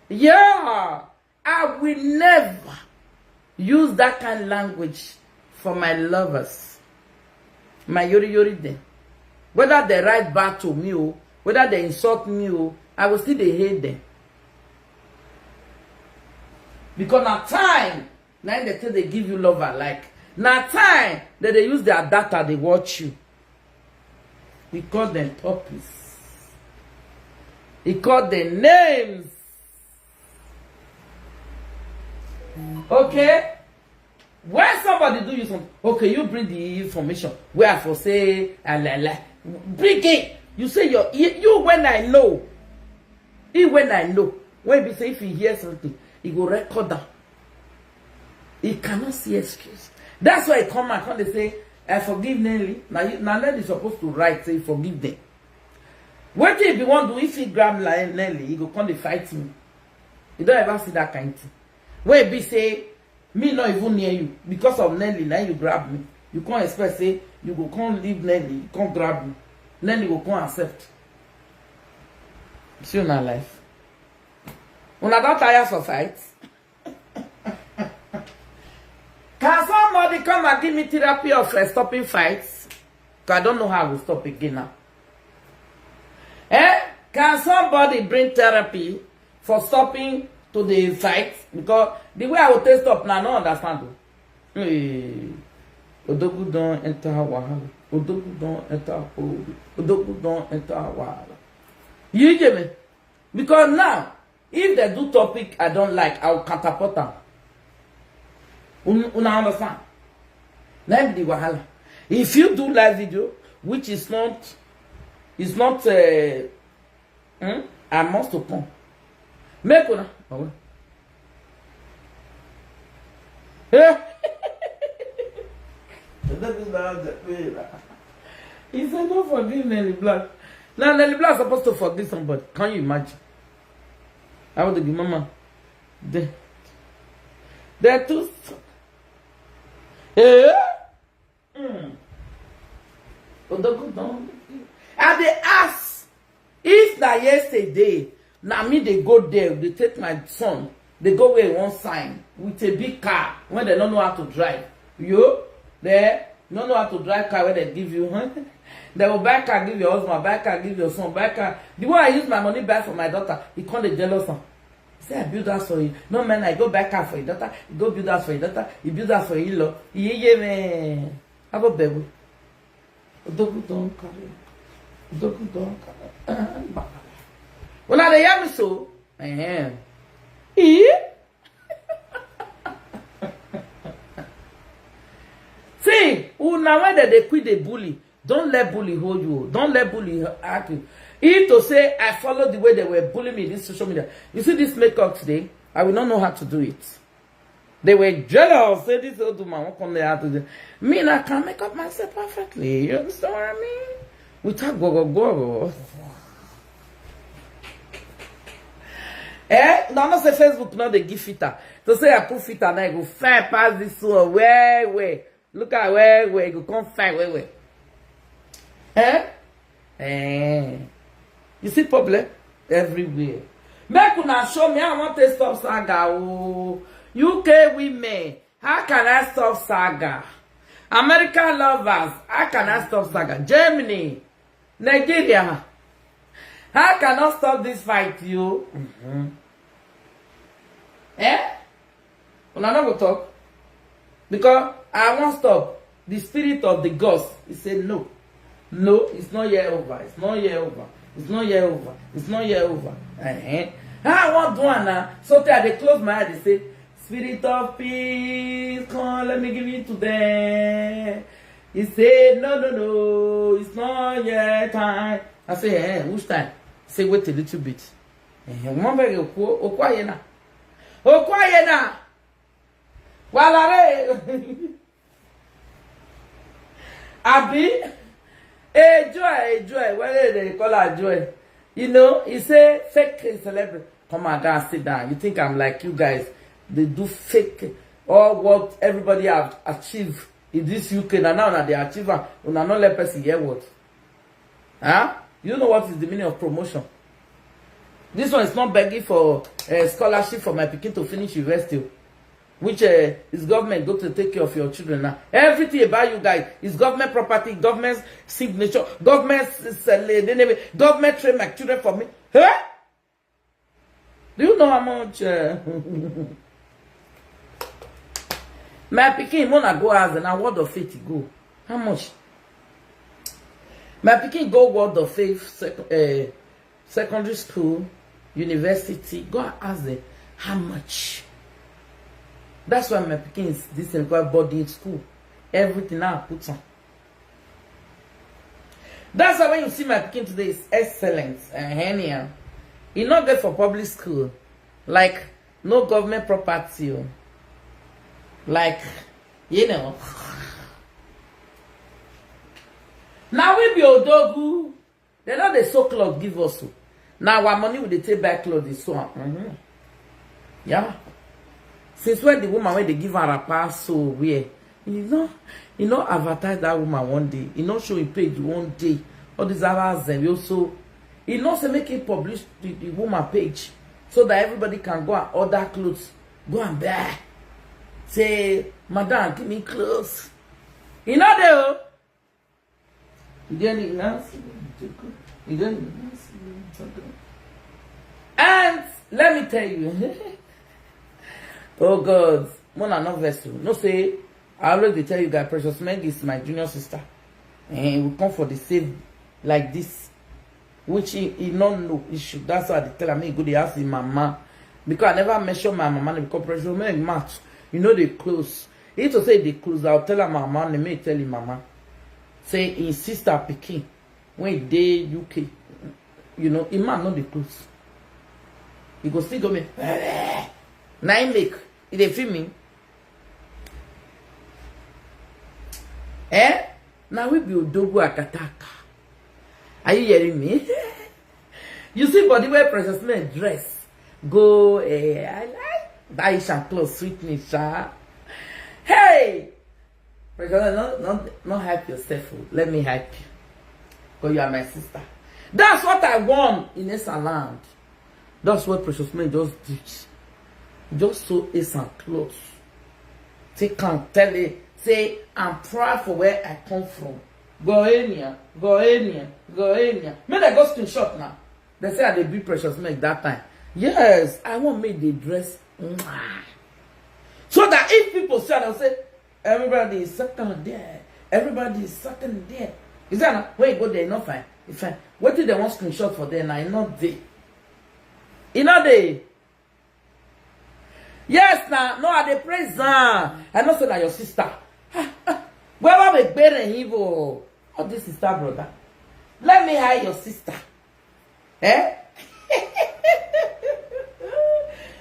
Yeah, I will never use that kind language for my lovers. My yori yori dem. Whether they write bad to me o, whether they insult me o, I will still dey hate them. Because na time, na im they take dey give you love and like. Na time that they use their data, they watch you. We call them puppies. He call them names. Okay? When somebody do you something, okay, you bring the information. Where I for say, ah, la, la. Bring it. You say your, you, you when I know. He when I know. When we say if he hear something, he go record down. He cannot see excuse. That's why he come and come, they say, "I forgive Nelly." Now, you, now Nelly is supposed to write, say, "Forgive them." What if he want do, if he grab like Nelly, he go come dey fight me. You don't ever see that kind thing. Where be say, me not even near you. Because of Nelly, now you grab me. You can't expect say, you go come leave Nelly, you can't grab me. Nelly go come accept. See una life. Una don tire for fight? Can somebody come and give me therapy of, uh, stopping fights? 'Cause I don't know how I will stop again now. Eh? Can somebody bring therapy for stopping to the fight? Because the way I will take stop now, I no understand o. Hey. Odogwu don enter wahala. Odogwu don enter wahala. Odogwu don enter wahala. You get me? Because now, if they do topic I don't like, I will counterport them. Una understand? Let me the wahala. If you do live video, which is not, is not uh, Hmm? I must to come. Make una. Oh. Eh? He said, "Don't forgive Nelly Black." Now, Nelly Black supposed to forgive somebody. Can you imagine? I would be mama. They, they're too. Eh? Mm. Odogwu don. I dey ask if na yesterday, na me dey go there, dey take my son, dey go where he wan sign with a big car when dem no know how to drive. You there, no know how to drive car wey dem give you. Huh? Dem go buy car give your husband, buy car give your son, buy car. The one I use my money buy for my daughter, he come dey jealous am. He say, "I build house for you." No man, I go buy car for your daughter, he go build house for your daughter, he build house for your in-law. Iye, iye, man. Abo bebu. Odogwu don carry. Odogwu don carry. Una dey hear me so? Eh. Eh? See, una when dem dey quit dey bully, don't let bully hold you. Don't let bully hack you. If to say I follow the way they were bullying me in this social media, you see this makeup today, I will not know how to do it. They were jealous. Say this old woman won't come there to do. Me, I can make up myself perfectly. You understand what I mean? Without go go go. Eh? No, no say Facebook no dey give filter. To say I put filter now, I go fine pass this one. Where, where? Look at where, where? You go come fine, where, where? Eh? Eh. You see problem? Everywhere. Make una show me, I want to stop saga. Oh. U K women, how can I stop saga? American lovers, how can I stop saga? Germany, Nigeria, how can I stop this fight, you? Mm-hmm. Eh? Una no go talk. Because I won't stop. The spirit of the gods, he said, "No. No, it's not yet over. It's not yet over. It's not yet over. It's not yet over." Uh-huh. I want one now. So I dey close my eye, they say, "Spirit of peace, come, let me give it to them." He said, "No, no, no, it's not yet time." I say, "Eh, which time?" Say, "Wait a little bit." Eh, one very okwa yena. Okwa yena. Walare. Abi, a joy, a joy. What do they call her joy? You know, he say fake celebrity. Come and go and sit down. You think I'm like you guys? They do fake. All what everybody have achieved in this U K. Now, now, now they achieve. Una no let person hear what. Huh? You know what is the meaning of promotion? This one is not begging for a scholarship for my pikin to finish university, which uh, is government go to take care of your children now. Everything about you guys is government property, government signature, government s- s- uh, name, government train my children for me. Huh? Do you know how much? Uh, my pikin, when I go as an award of faith, go. How much? My pikin go World of Faith sec- uh, secondary school, university. Go and ask them how much. That's why my pikin is this thing called boarding school. Everything I put on. That's why when you see my pikin today is excellent and anyhow. He not get for public school, like no government property, oh. Like you know. Now we be odogu. They know they sew cloth give us. Oh. Now our money we dey take buy cloth dey sew am. Mhm. Yeah. Since when the woman wey dey give her wrapper so wear? You know, you know, advertise that woman one day. You know, show him page one day. All these others dem you also. You know, say make him publish the, the woman page so that everybody can go and order clothes, go and buy. Say, "Madam, give me clothes." You know they. Oh. You get it now? You get it now? And let me tell you, oh God, Mona no vessel. No say, I always dey tell you guys, Precious Meg is my junior sister. And we come for the same like this, which he, he no know issue. That's why I dey tell am, he go dey ask him mama. Because I never mention my mama name, because Precious Meg mouth, you know, they close. He to say they close, I'll tell her mama name, make tell him mama. Say his sister pikin, when he dey U K, you know, him mouth no dey close. He go still go me. Na him make, he dey feel me. Eh? Now we be Odogwu Akataka. Are you hearing me? You see body where Precious Men dress. Go, eh, I like that Asian clothes, sweet me, sha. Hey! Precious Men, not, not, not hype yourself. Oh. Let me hype you. Because you are my sister. That's what I want in this land. That's what Precious Men just did. Just so Asian clothes. Take and tell it. Say, I'm proud for where I come from. Go area, go area, go area. Make dem go screenshot now. They say I dey beat Precious Meg that time. Yes, I want make they dress. Mwah. So that if people see, they'll say, everybody is sucking there. Everybody is sucking there. Is that not? When you go there, you not fine. You fine. What did they want screenshot for there now? You not there. You not there. Yes, now. No, I dey praise am. I know say na your sister. Wherever we bury him, oh, not this sister, brother. Let me hire your sister. Eh?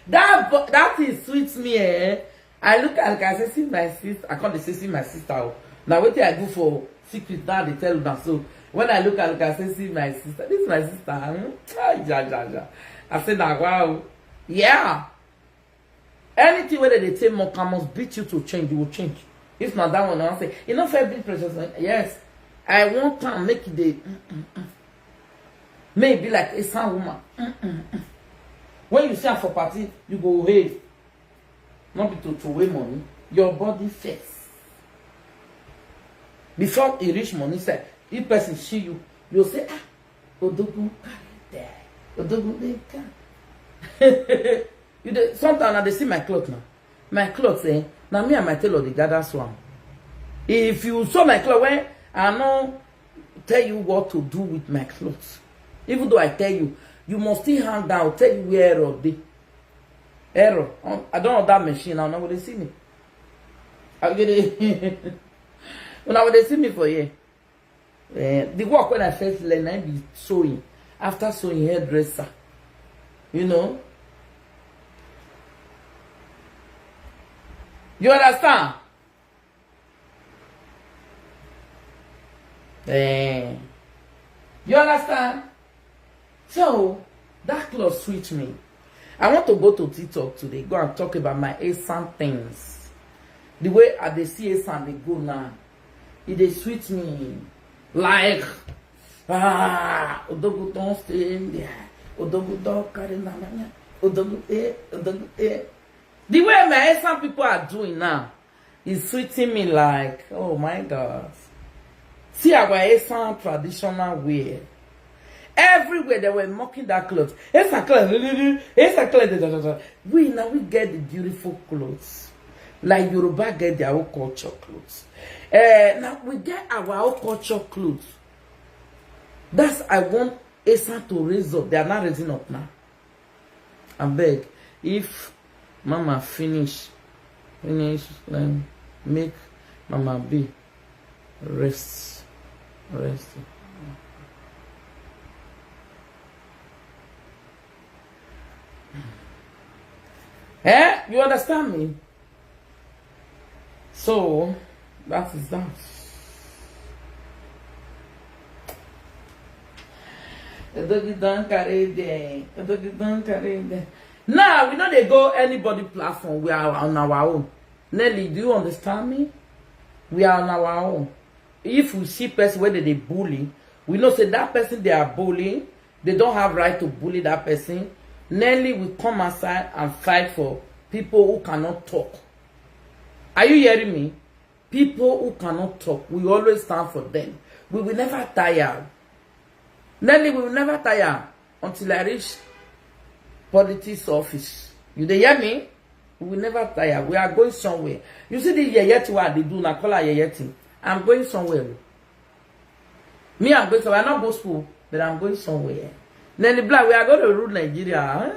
That bo- that thing sweet me, eh? I look at, look, I say, see my sister. I call the say, see my sister. Oh. Now what I do for secret now they tell them so. When I look at, look, I say, see my sister. This is my sister. Hmm? Ah, ja, ja, ja. I say, now wow. Yeah. Anything where they say more can must beat you to change, you will change. If not that one, I'll say, you know, fair beat Precious Men. Yes. I want to make it the Maybe like a sound woman. Mm-mm-mm. When you see her for party, you go hey. Not be to throw away money. Your body first. Before e reach money sef, if person see you, you say, ah, Odogwu carry there. Odogwu dey come. You dey sometimes I dey see my cloth now. My cloth, eh? Now me and my tailor dey gather swam. If you saw my cloth, when I no tell you what to do with my cloth, even though I tell you, you must still hang down, tell you where error dey. Error. Um, I don't know that machine now. Now they see me. I get it. When I would see me for here. Eh, the work when I first learn, I be sewing. After sewing, hairdresser. You know? You understand? Eh. You understand? So, that cloth sweet me. I want to go to TikTok today, go and talk about my Esan things. The way I dey see Esan dey go now, e dey sweet me. Like, ah, Odogwu don stay in there. Odogwu don carry na na na. Odogwu eh, Odogwu eh. The way my Esan people are doing now, is sweeting me like, oh my God. See our Esan traditional wear. Everywhere they were mocking that cloth. Esan cloth, Esan cloth. Da, da, da. We now we get the beautiful clothes. Like Yoruba get their own culture clothes. Eh, now we get our own culture clothes. That's I want Esan to raise up. They are not raising up now. Abeg, if mama finish, finish, then make mama be rest, rest. Eh? You understand me? So, that is that. Odogi don carry there. Odogi don carry there. Now, we no dey go anybody platform. We are on our own. Nelly, do you understand me? We are on our own. If we see person where they, they bully, we know say that person they are bullying, they don't have right to bully that person. Nelly will come outside and fight for people who cannot talk. Are you hearing me? People who cannot talk, we always stand for them. We will never tire. Nelly, we will never tire until I reach politics office. You dey hear me? We will never tire. We are going somewhere. You see the yeye thing wey I dey do, na call am yeye thing. I'm going somewhere. Me, I'm going somewhere. I no go school, but I'm going somewhere. Nelly Black, we are going to rule Nigeria.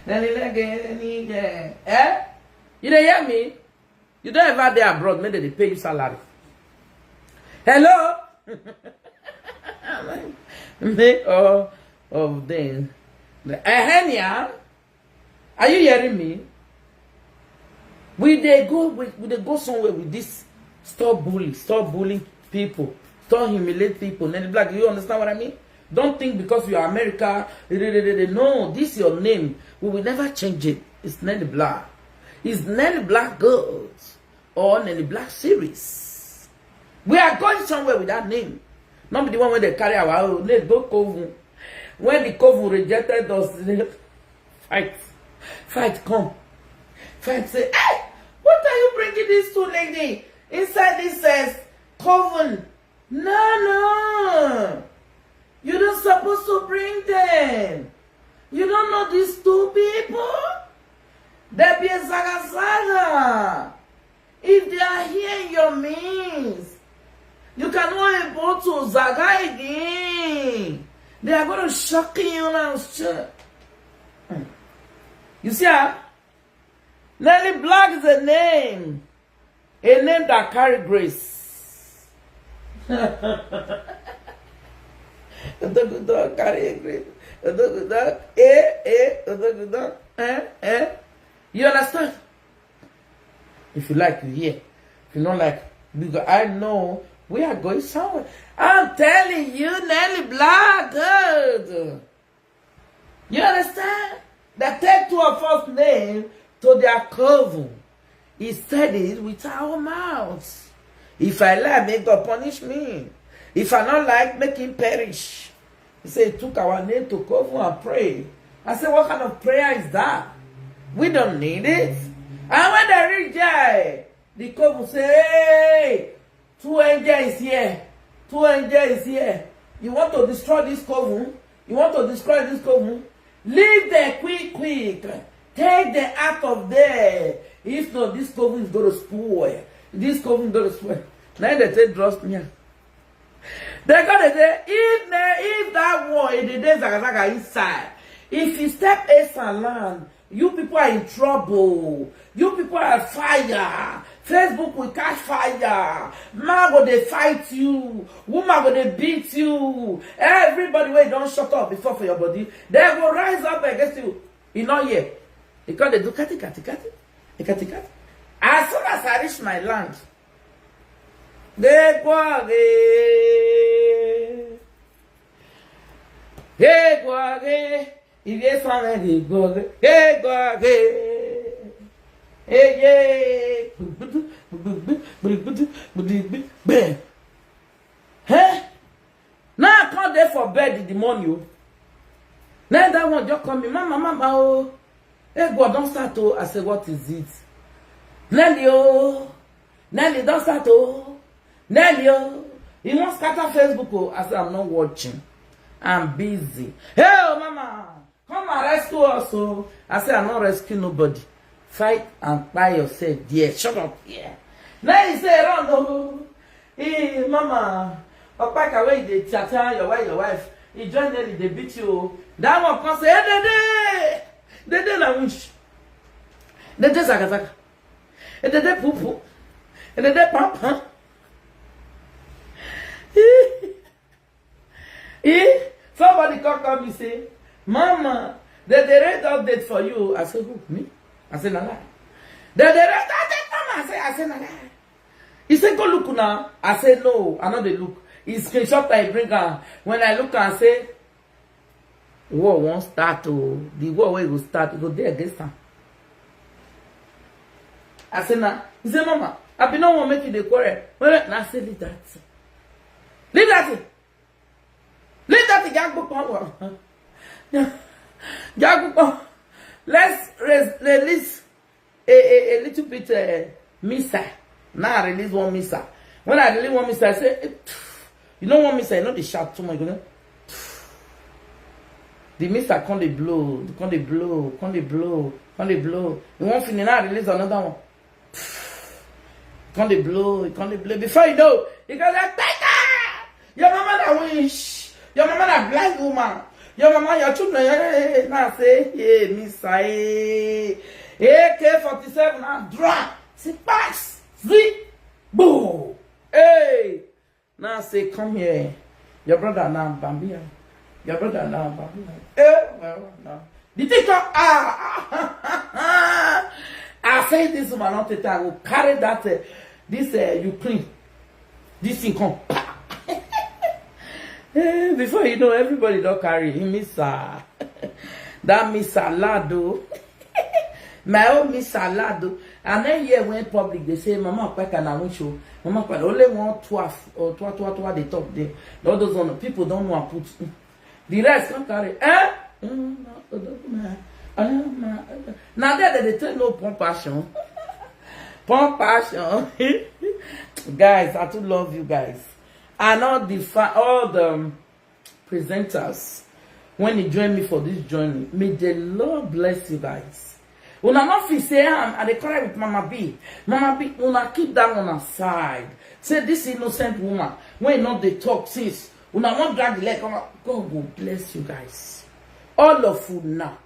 Nelly Black, eh? You dey hear me? You don ever dey abroad, make dem dey pay you salary. Hello? Make all of them. Ehenia, are you hearing me? We dey go, we, we dey go somewhere with this. Stop bully, stop bullying people, stop humiliate people. Nelly Black, you understand what I mean? Don't think because you are America, no, this your name. We will never change it. It's Nelly Black. It's Nelly Black Gold or Nelly Black Series. We are going somewhere with that name. Not be the one wey dey carry our own name go Kovu. When the Kovu rejected us, fight, fight come, fight say, "Hey, what are you bringing these two lady inside this uh, Kovu? No, no, you don't supposed to bring them. You don't know these two people. They be a zaga zaga. If they are here in your midst, you cannot able to zaga again. They are going to shock you now." Sure. Hmm. You see, ah, Nelly Black is a name, a name that carry grace. Odogudo carry grace. Odogudo, eh, eh, Odogudo, eh, eh. You understand? If you like, you hear. If you don't like, because I know we are going somewhere. I'm telling you, Nelly Black, good. You understand? They take two of us name to their coven. He said it with our mouths. If I lie, may God punish me. If I not like, make him perish. He said he took our name to coven and pray. I said, "What kind of prayer is that? We don't need it." And when they reach there, the coven say, "Hey, two angels is here. Two angels is here. You want to destroy this coven? You want to destroy this coven? Leave them quick, quick. Take them out of there. If not, this coven is going to spoil. This coven is going to spoil." Now they take trust me. They gonna say, "If na, if that one, if the day zaga zaga inside, if you step inside land, you people are in trouble. You people are fire. Facebook will catch fire. Man go dey fight you. Woman go dey beat you. Everybody wey don shut up before for your body, they go rise up against you." You know here. Because they do kati, kati, kati. Kati, kati. As soon as I reach my land, they go away. They go away. If you sound like they go away, they go away. Hey, yeah. Bam. Hey? Now I can't there for bed in the morning. Oh. Now that one just call me, "Mama, mama, oh. Hey, God, don't start, oh." I say, "What is it?" "Nelly, oh. Nelly, don't start, oh. Nelly, oh." He won't scatter Facebook, oh. I say, "I'm not watching. I'm busy." "Hey, oh, mama, come and rescue us, oh." I say, "I not rescue nobody. Fight and buy yourself there. Shut up here." Now he say, "Run, oh. Hey, mama, Opaka, where you dey tata your wife, your wife. He join them, they beat you, oh." That one come say, "Hey, Dede. Dede na wish. Dede zaga zaga. Dede poo poo. Dede pam pam." Eh, somebody come call me say, "Mama, they dey read update for you." I say, "Who? Me?" I say, "Na lie." "They dey read update, mama." I say, I say, "Na lie." He say, "Go look now." I say, "No, I no dey look." He screenshot, I bring am. When I look and say, "War won't start, oh. The war wey go start, e go dey against am." I say, "Na." He say, "Mama, I be no wan make you dey quarrel." Well, I say, "Leave that thing. Leave that thing. Leave that thing, Jagbo power." Jagbo, let's raise, release a, a, a little bit uh, missile. Now I release one missile. When I release one missile, I say, eh, pff, you know one missile, you know they shout too much, you know? Pff. The missile come dey blow, come dey blow, come dey blow. Come dey blow. You wan finish now, release another one. Come dey blow, come dey blow. Before you know, you go like, "Better!" Your mama na wish. Your mama na blind woman. Your mama, your children, eh, eh, eh, now say, "Hey, Mister A, A K forty-seven, now drop. See, pass. See, boom." Hey, now say, "Come here. Your brother now, Bambia. Your brother now, Bambia." Eh, well, now. The thing come, ah. I say this woman not take time. I will carry that, uh, this, uh, Ukraine. This thing come. Eh, before you know, everybody don't carry him missile. That missile loud though. My own missile loud though. And then here when public they say, "Mama Peka na win show." Mama Peka only one twelve or twelve, twelve, twelve they talk there. All those one, people don't know and put. The rest can't carry. Eh? Mm, no, no, no, no, no. Now there they tell no pump passion. Pump passion. Guys, I too love you guys. And all the fa- all the, um, presenters when they join me for this journey. May the Lord bless you guys. Una not feel say, "Ah, I dey cry with Mama B." Mama B, una keep that one aside. Say this innocent woman, when not they talk since, una wan drag the leg, come out. God will bless you guys. All of you now.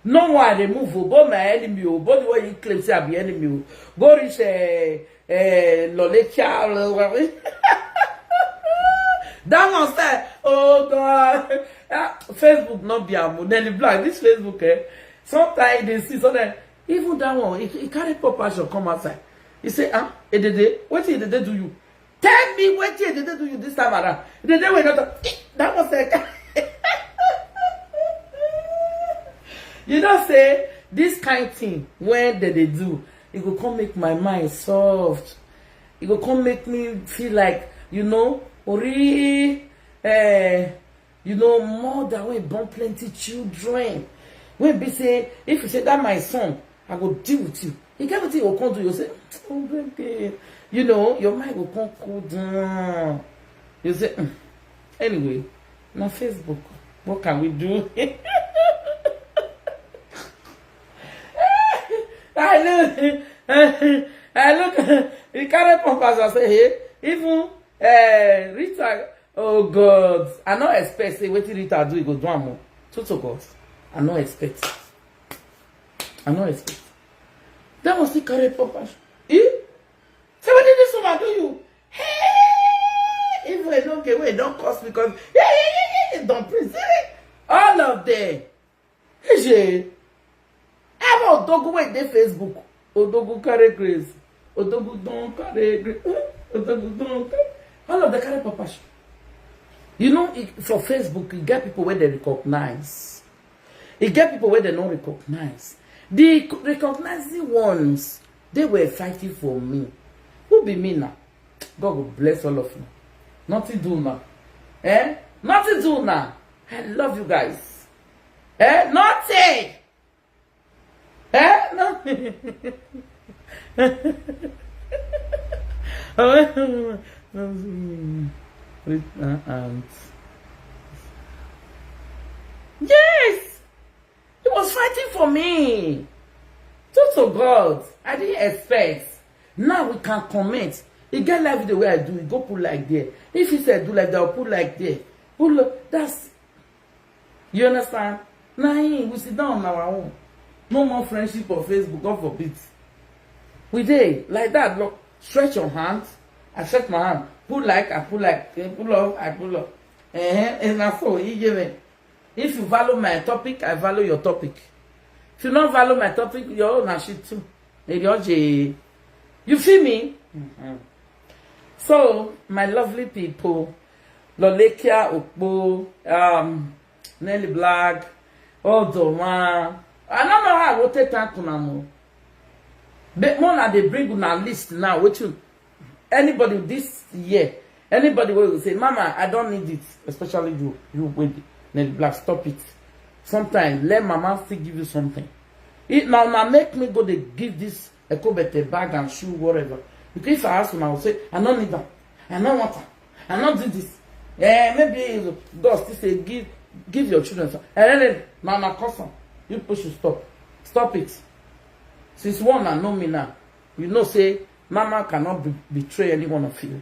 No one dey move o, but my enemy o, but the way you claim say I be enemy o. Go reach, eh, eh, Lole Charles. That one say, "Oh God." Ah, Facebook not be am o. Nelly Black, this Facebook, eh. Sometimes they see, sometimes even that one, he, he carry pop passion come outside. He say, "Ah, Edede, what did Edede do you? Tell me what did Edede do you this time around?" Edede wey not talk. Eh, that was like, you know say this kind thing when they, they do, it go come make my mind soft. It go come make me feel like, you know, ori, eh, you know, mother wey born plenty children. Wey be say, if you say that my son, I go deal with you. You get wetin you go come do, you say, "Oh, baby." You know, your mind go come cool down. You say, "Mm." Anyway, na Facebook. What can we do? I look, I look, you carry pump as I say, "Hey, even, eh, Rita." Oh God, I no expect say wetin Rita do, he go do am o. True to God, I no expect. I no expect. That one still carry pop passion. Eh? Say wetin this woman do you? Hey! Even a no get wey don cost because, yeah, yeah, yeah, yeah, yeah, don prison. All of them. Hey, I'm Odogu wey dey Facebook. Odogu carry grace. Odogu don carry grace. Eh, Odogu don carry. All of them carry papa shoe. You know, e, for Facebook, you get people where they recognize. You get people where they don't recognize. The recognizing ones, they were fighting for me. Who be me now? God will bless all of you. Nothing do now. Eh? Nothing do now. I love you guys. Eh? Nothing. Eh? Nothing. With my aunt. Yes! He was fighting for me. Talk to God. I didn't expect. Now we can comment. He get live video where I do. He go put like there. If he said do like that, I'll put like there. Put lo- that's, you understand? Now he, we sit down on our own. No more friendship on Facebook, God forbid. We dey like that. Look, stretch your hand. I stretch my hand. Put like, I put like. Eh, pull up, I pull up. Eh, and I so he give it. If you value my topic, I value your topic. If you don't value my topic, your own na shit too. Maybe O J. You feel me? Mm-hmm. So, my lovely people, Lolekia Okpo, um, Nelly Black, Odoma. I don't know how I will take time to now. But more na dey bring una list now. What you, anybody this year, anybody will say, "Mama, I don't need it," especially you, you with Nelly Black, stop it. Sometimes let mama still give you something. It now, now make me go dey give this Ekobete bag and shoe, whatever. Because if I ask una, I will say, "I don't need them. I don't want them. I don't do this." Eh, maybe God still say, "Give, give your children some." And then, mama, custom. You push to stop. Stop it. Since one I know me now, you know say Mama cannot be, betray any one of you.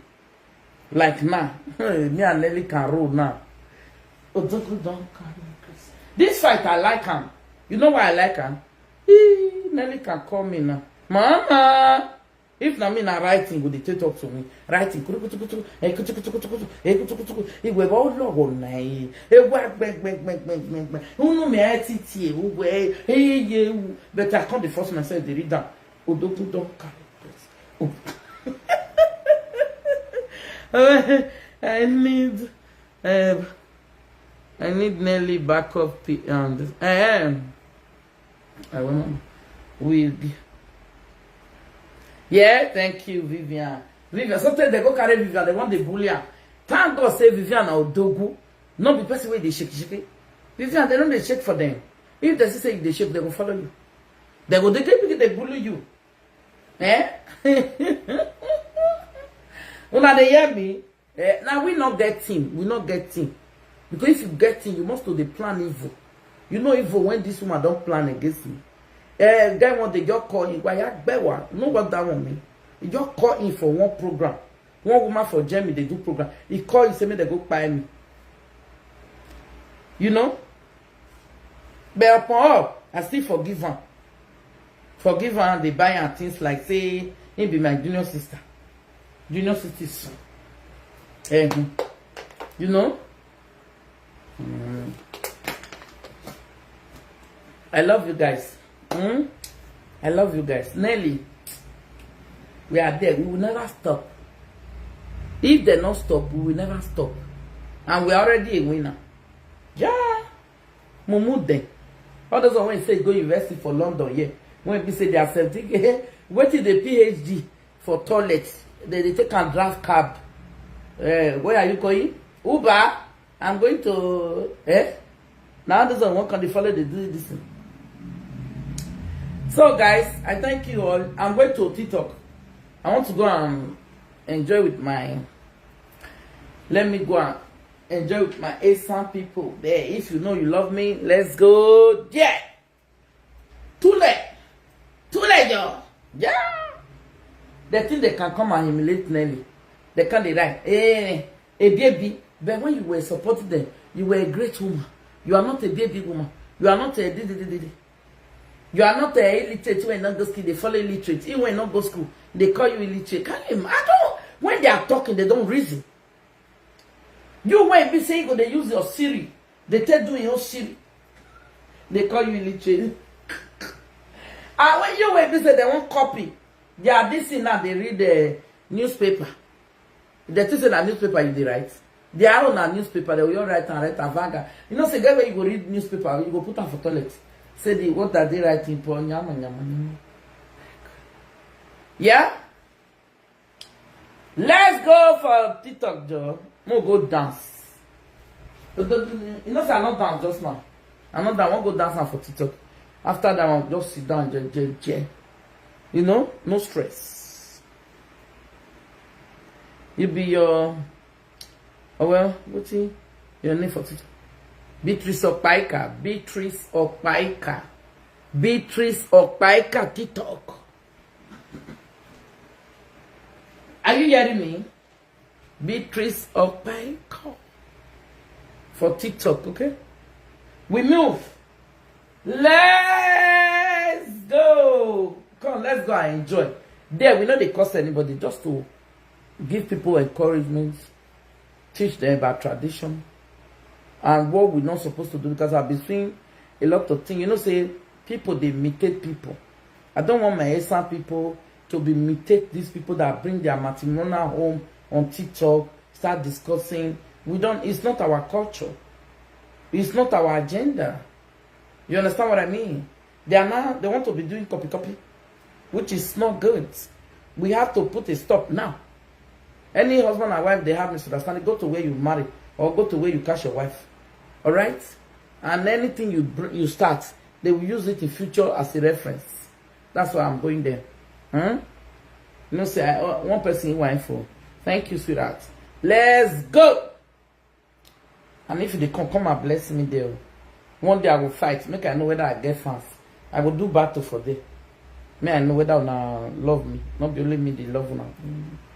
Like now, me and Nelly can roll now. Odogwu don carry me craze. This fight, I like am. You know why I like am? Ee, Nelly can call me now. Mama! If na me, na writing go dey take talk to me. Writing, kutukutukutu, eh, kutukutukutu, eh, kutukutuku. Igwe ba ologo na e. Ewa gbe, gbe, gbe, gbe, gbe, gbe. Unu me ati tie, ugwe, eh, eh, ye, u. But I come dey force myself dey read am. Odogwu don carry craze. Oh. I need, um, I need Nelly backup. P-, um, um, I want wig. Yeah, thank you, Vivian. Vivian, sometimes they go carry Vivian, they want the bully am. Thank God say Vivian na Odogwu, no be person wey dey shake shake. Vivian, they no dey shake for them. If they see say you dey shake, they go follow you. They go dey begin dey bully you. Eh? Una dey hear me? Eh, now we not get thing, we not get thing. Because if you get thing, you must to dey plan evil. You know evil when this woman don't plan against me. Eh, guy one dey just call him, why I bet one? Know what that one mean? He just call him for one program. One woman for Germany, they do program. He call, he say me they go buy me. You know? But upon all, I still forgive am. Forgive am, dey buy am things like say he be my junior sister. Junior sister. Eh, you know? Mm. I love you guys. Mm? I love you guys. Nelly, we are there. We will never stop. If they not stop, we will never stop. And we are already a winner. Yeah. Mumu dem. All those one wey say go university for London, yeah. When we say they are seventeen, wetin the P H D for toilet? They, they take and drive cab. Eh, where are you going? Uber? I'm going to, eh? Now this one, one can follow, they do this thing. So guys, I thank you all. I'm going to TikTok. I want to go and enjoy with my, let me go and enjoy with my Esan people there. If you know you love me, let's go there. Tule. Tule, yo. Yeah. They think they can come and humiliate Nelly. They can't, they right. Eh, a baby. But when you were supporting them, you were a great woman. You are not a baby woman. You are not a did, did, did, did. You are not a illiterate when you not go school. They follow illiterate. Even when you not go school, they call you illiterate. Can you imagine? I don't. When they are talking, they don't reason. You when be say you go, they use your Siri. They tell you your Siri. They call you illiterate. And when you when be say they won't copy, they are this thing now. They read the newspaper. They think say na newspaper you dey write. Their own na newspaper. They will write and write and vanga. You know, say get where you go read newspaper, you go put am for toilet. Say the what that they writing for nyama nyama nyama. Yeah. Let's go for TikTok, Joe. Mo go dance. You know, say I not dance just now. I not dance. I wan go dance am for TikTok. After that one, just sit down, je, je, je. You know, no stress. You be your, oh well, what's your name for TikTok? Beatrice Okpaika. Beatrice Okpaika. Beatrice Okpaika TikTok. Are you hearing me? Beatrice Okpaika for TikTok, okay? We move. Let's go. Come, let's go and enjoy. There, we know they cost anybody, just to give people encouragement, teach them about tradition and what we're not supposed to do, because I've been seeing a lot of things. You know, say people, they imitate people. I don't want my Esan people to be imitate these people that bring their matrimonial home on TikTok, start discussing. We don't, it's not our culture. It's not our agenda. You understand what I mean? They are now, they want to be doing copy copy, which is not good. We have to put a stop now. Any husband and wife, they have misunderstanding, go to where you marry or go to where you catch your wife. All right? And anything you br-, you start, they will use it in future as a reference. That's why I'm going there. Hmm? You know, say I, uh, one person in wine for. Thank you, sweetheart. Let's go. And if they come, come and bless me there. One day I will fight. Make I know whether I get fans. I will do battle for them. Me, I know whether una love me. Not be only me dey love una. Mm.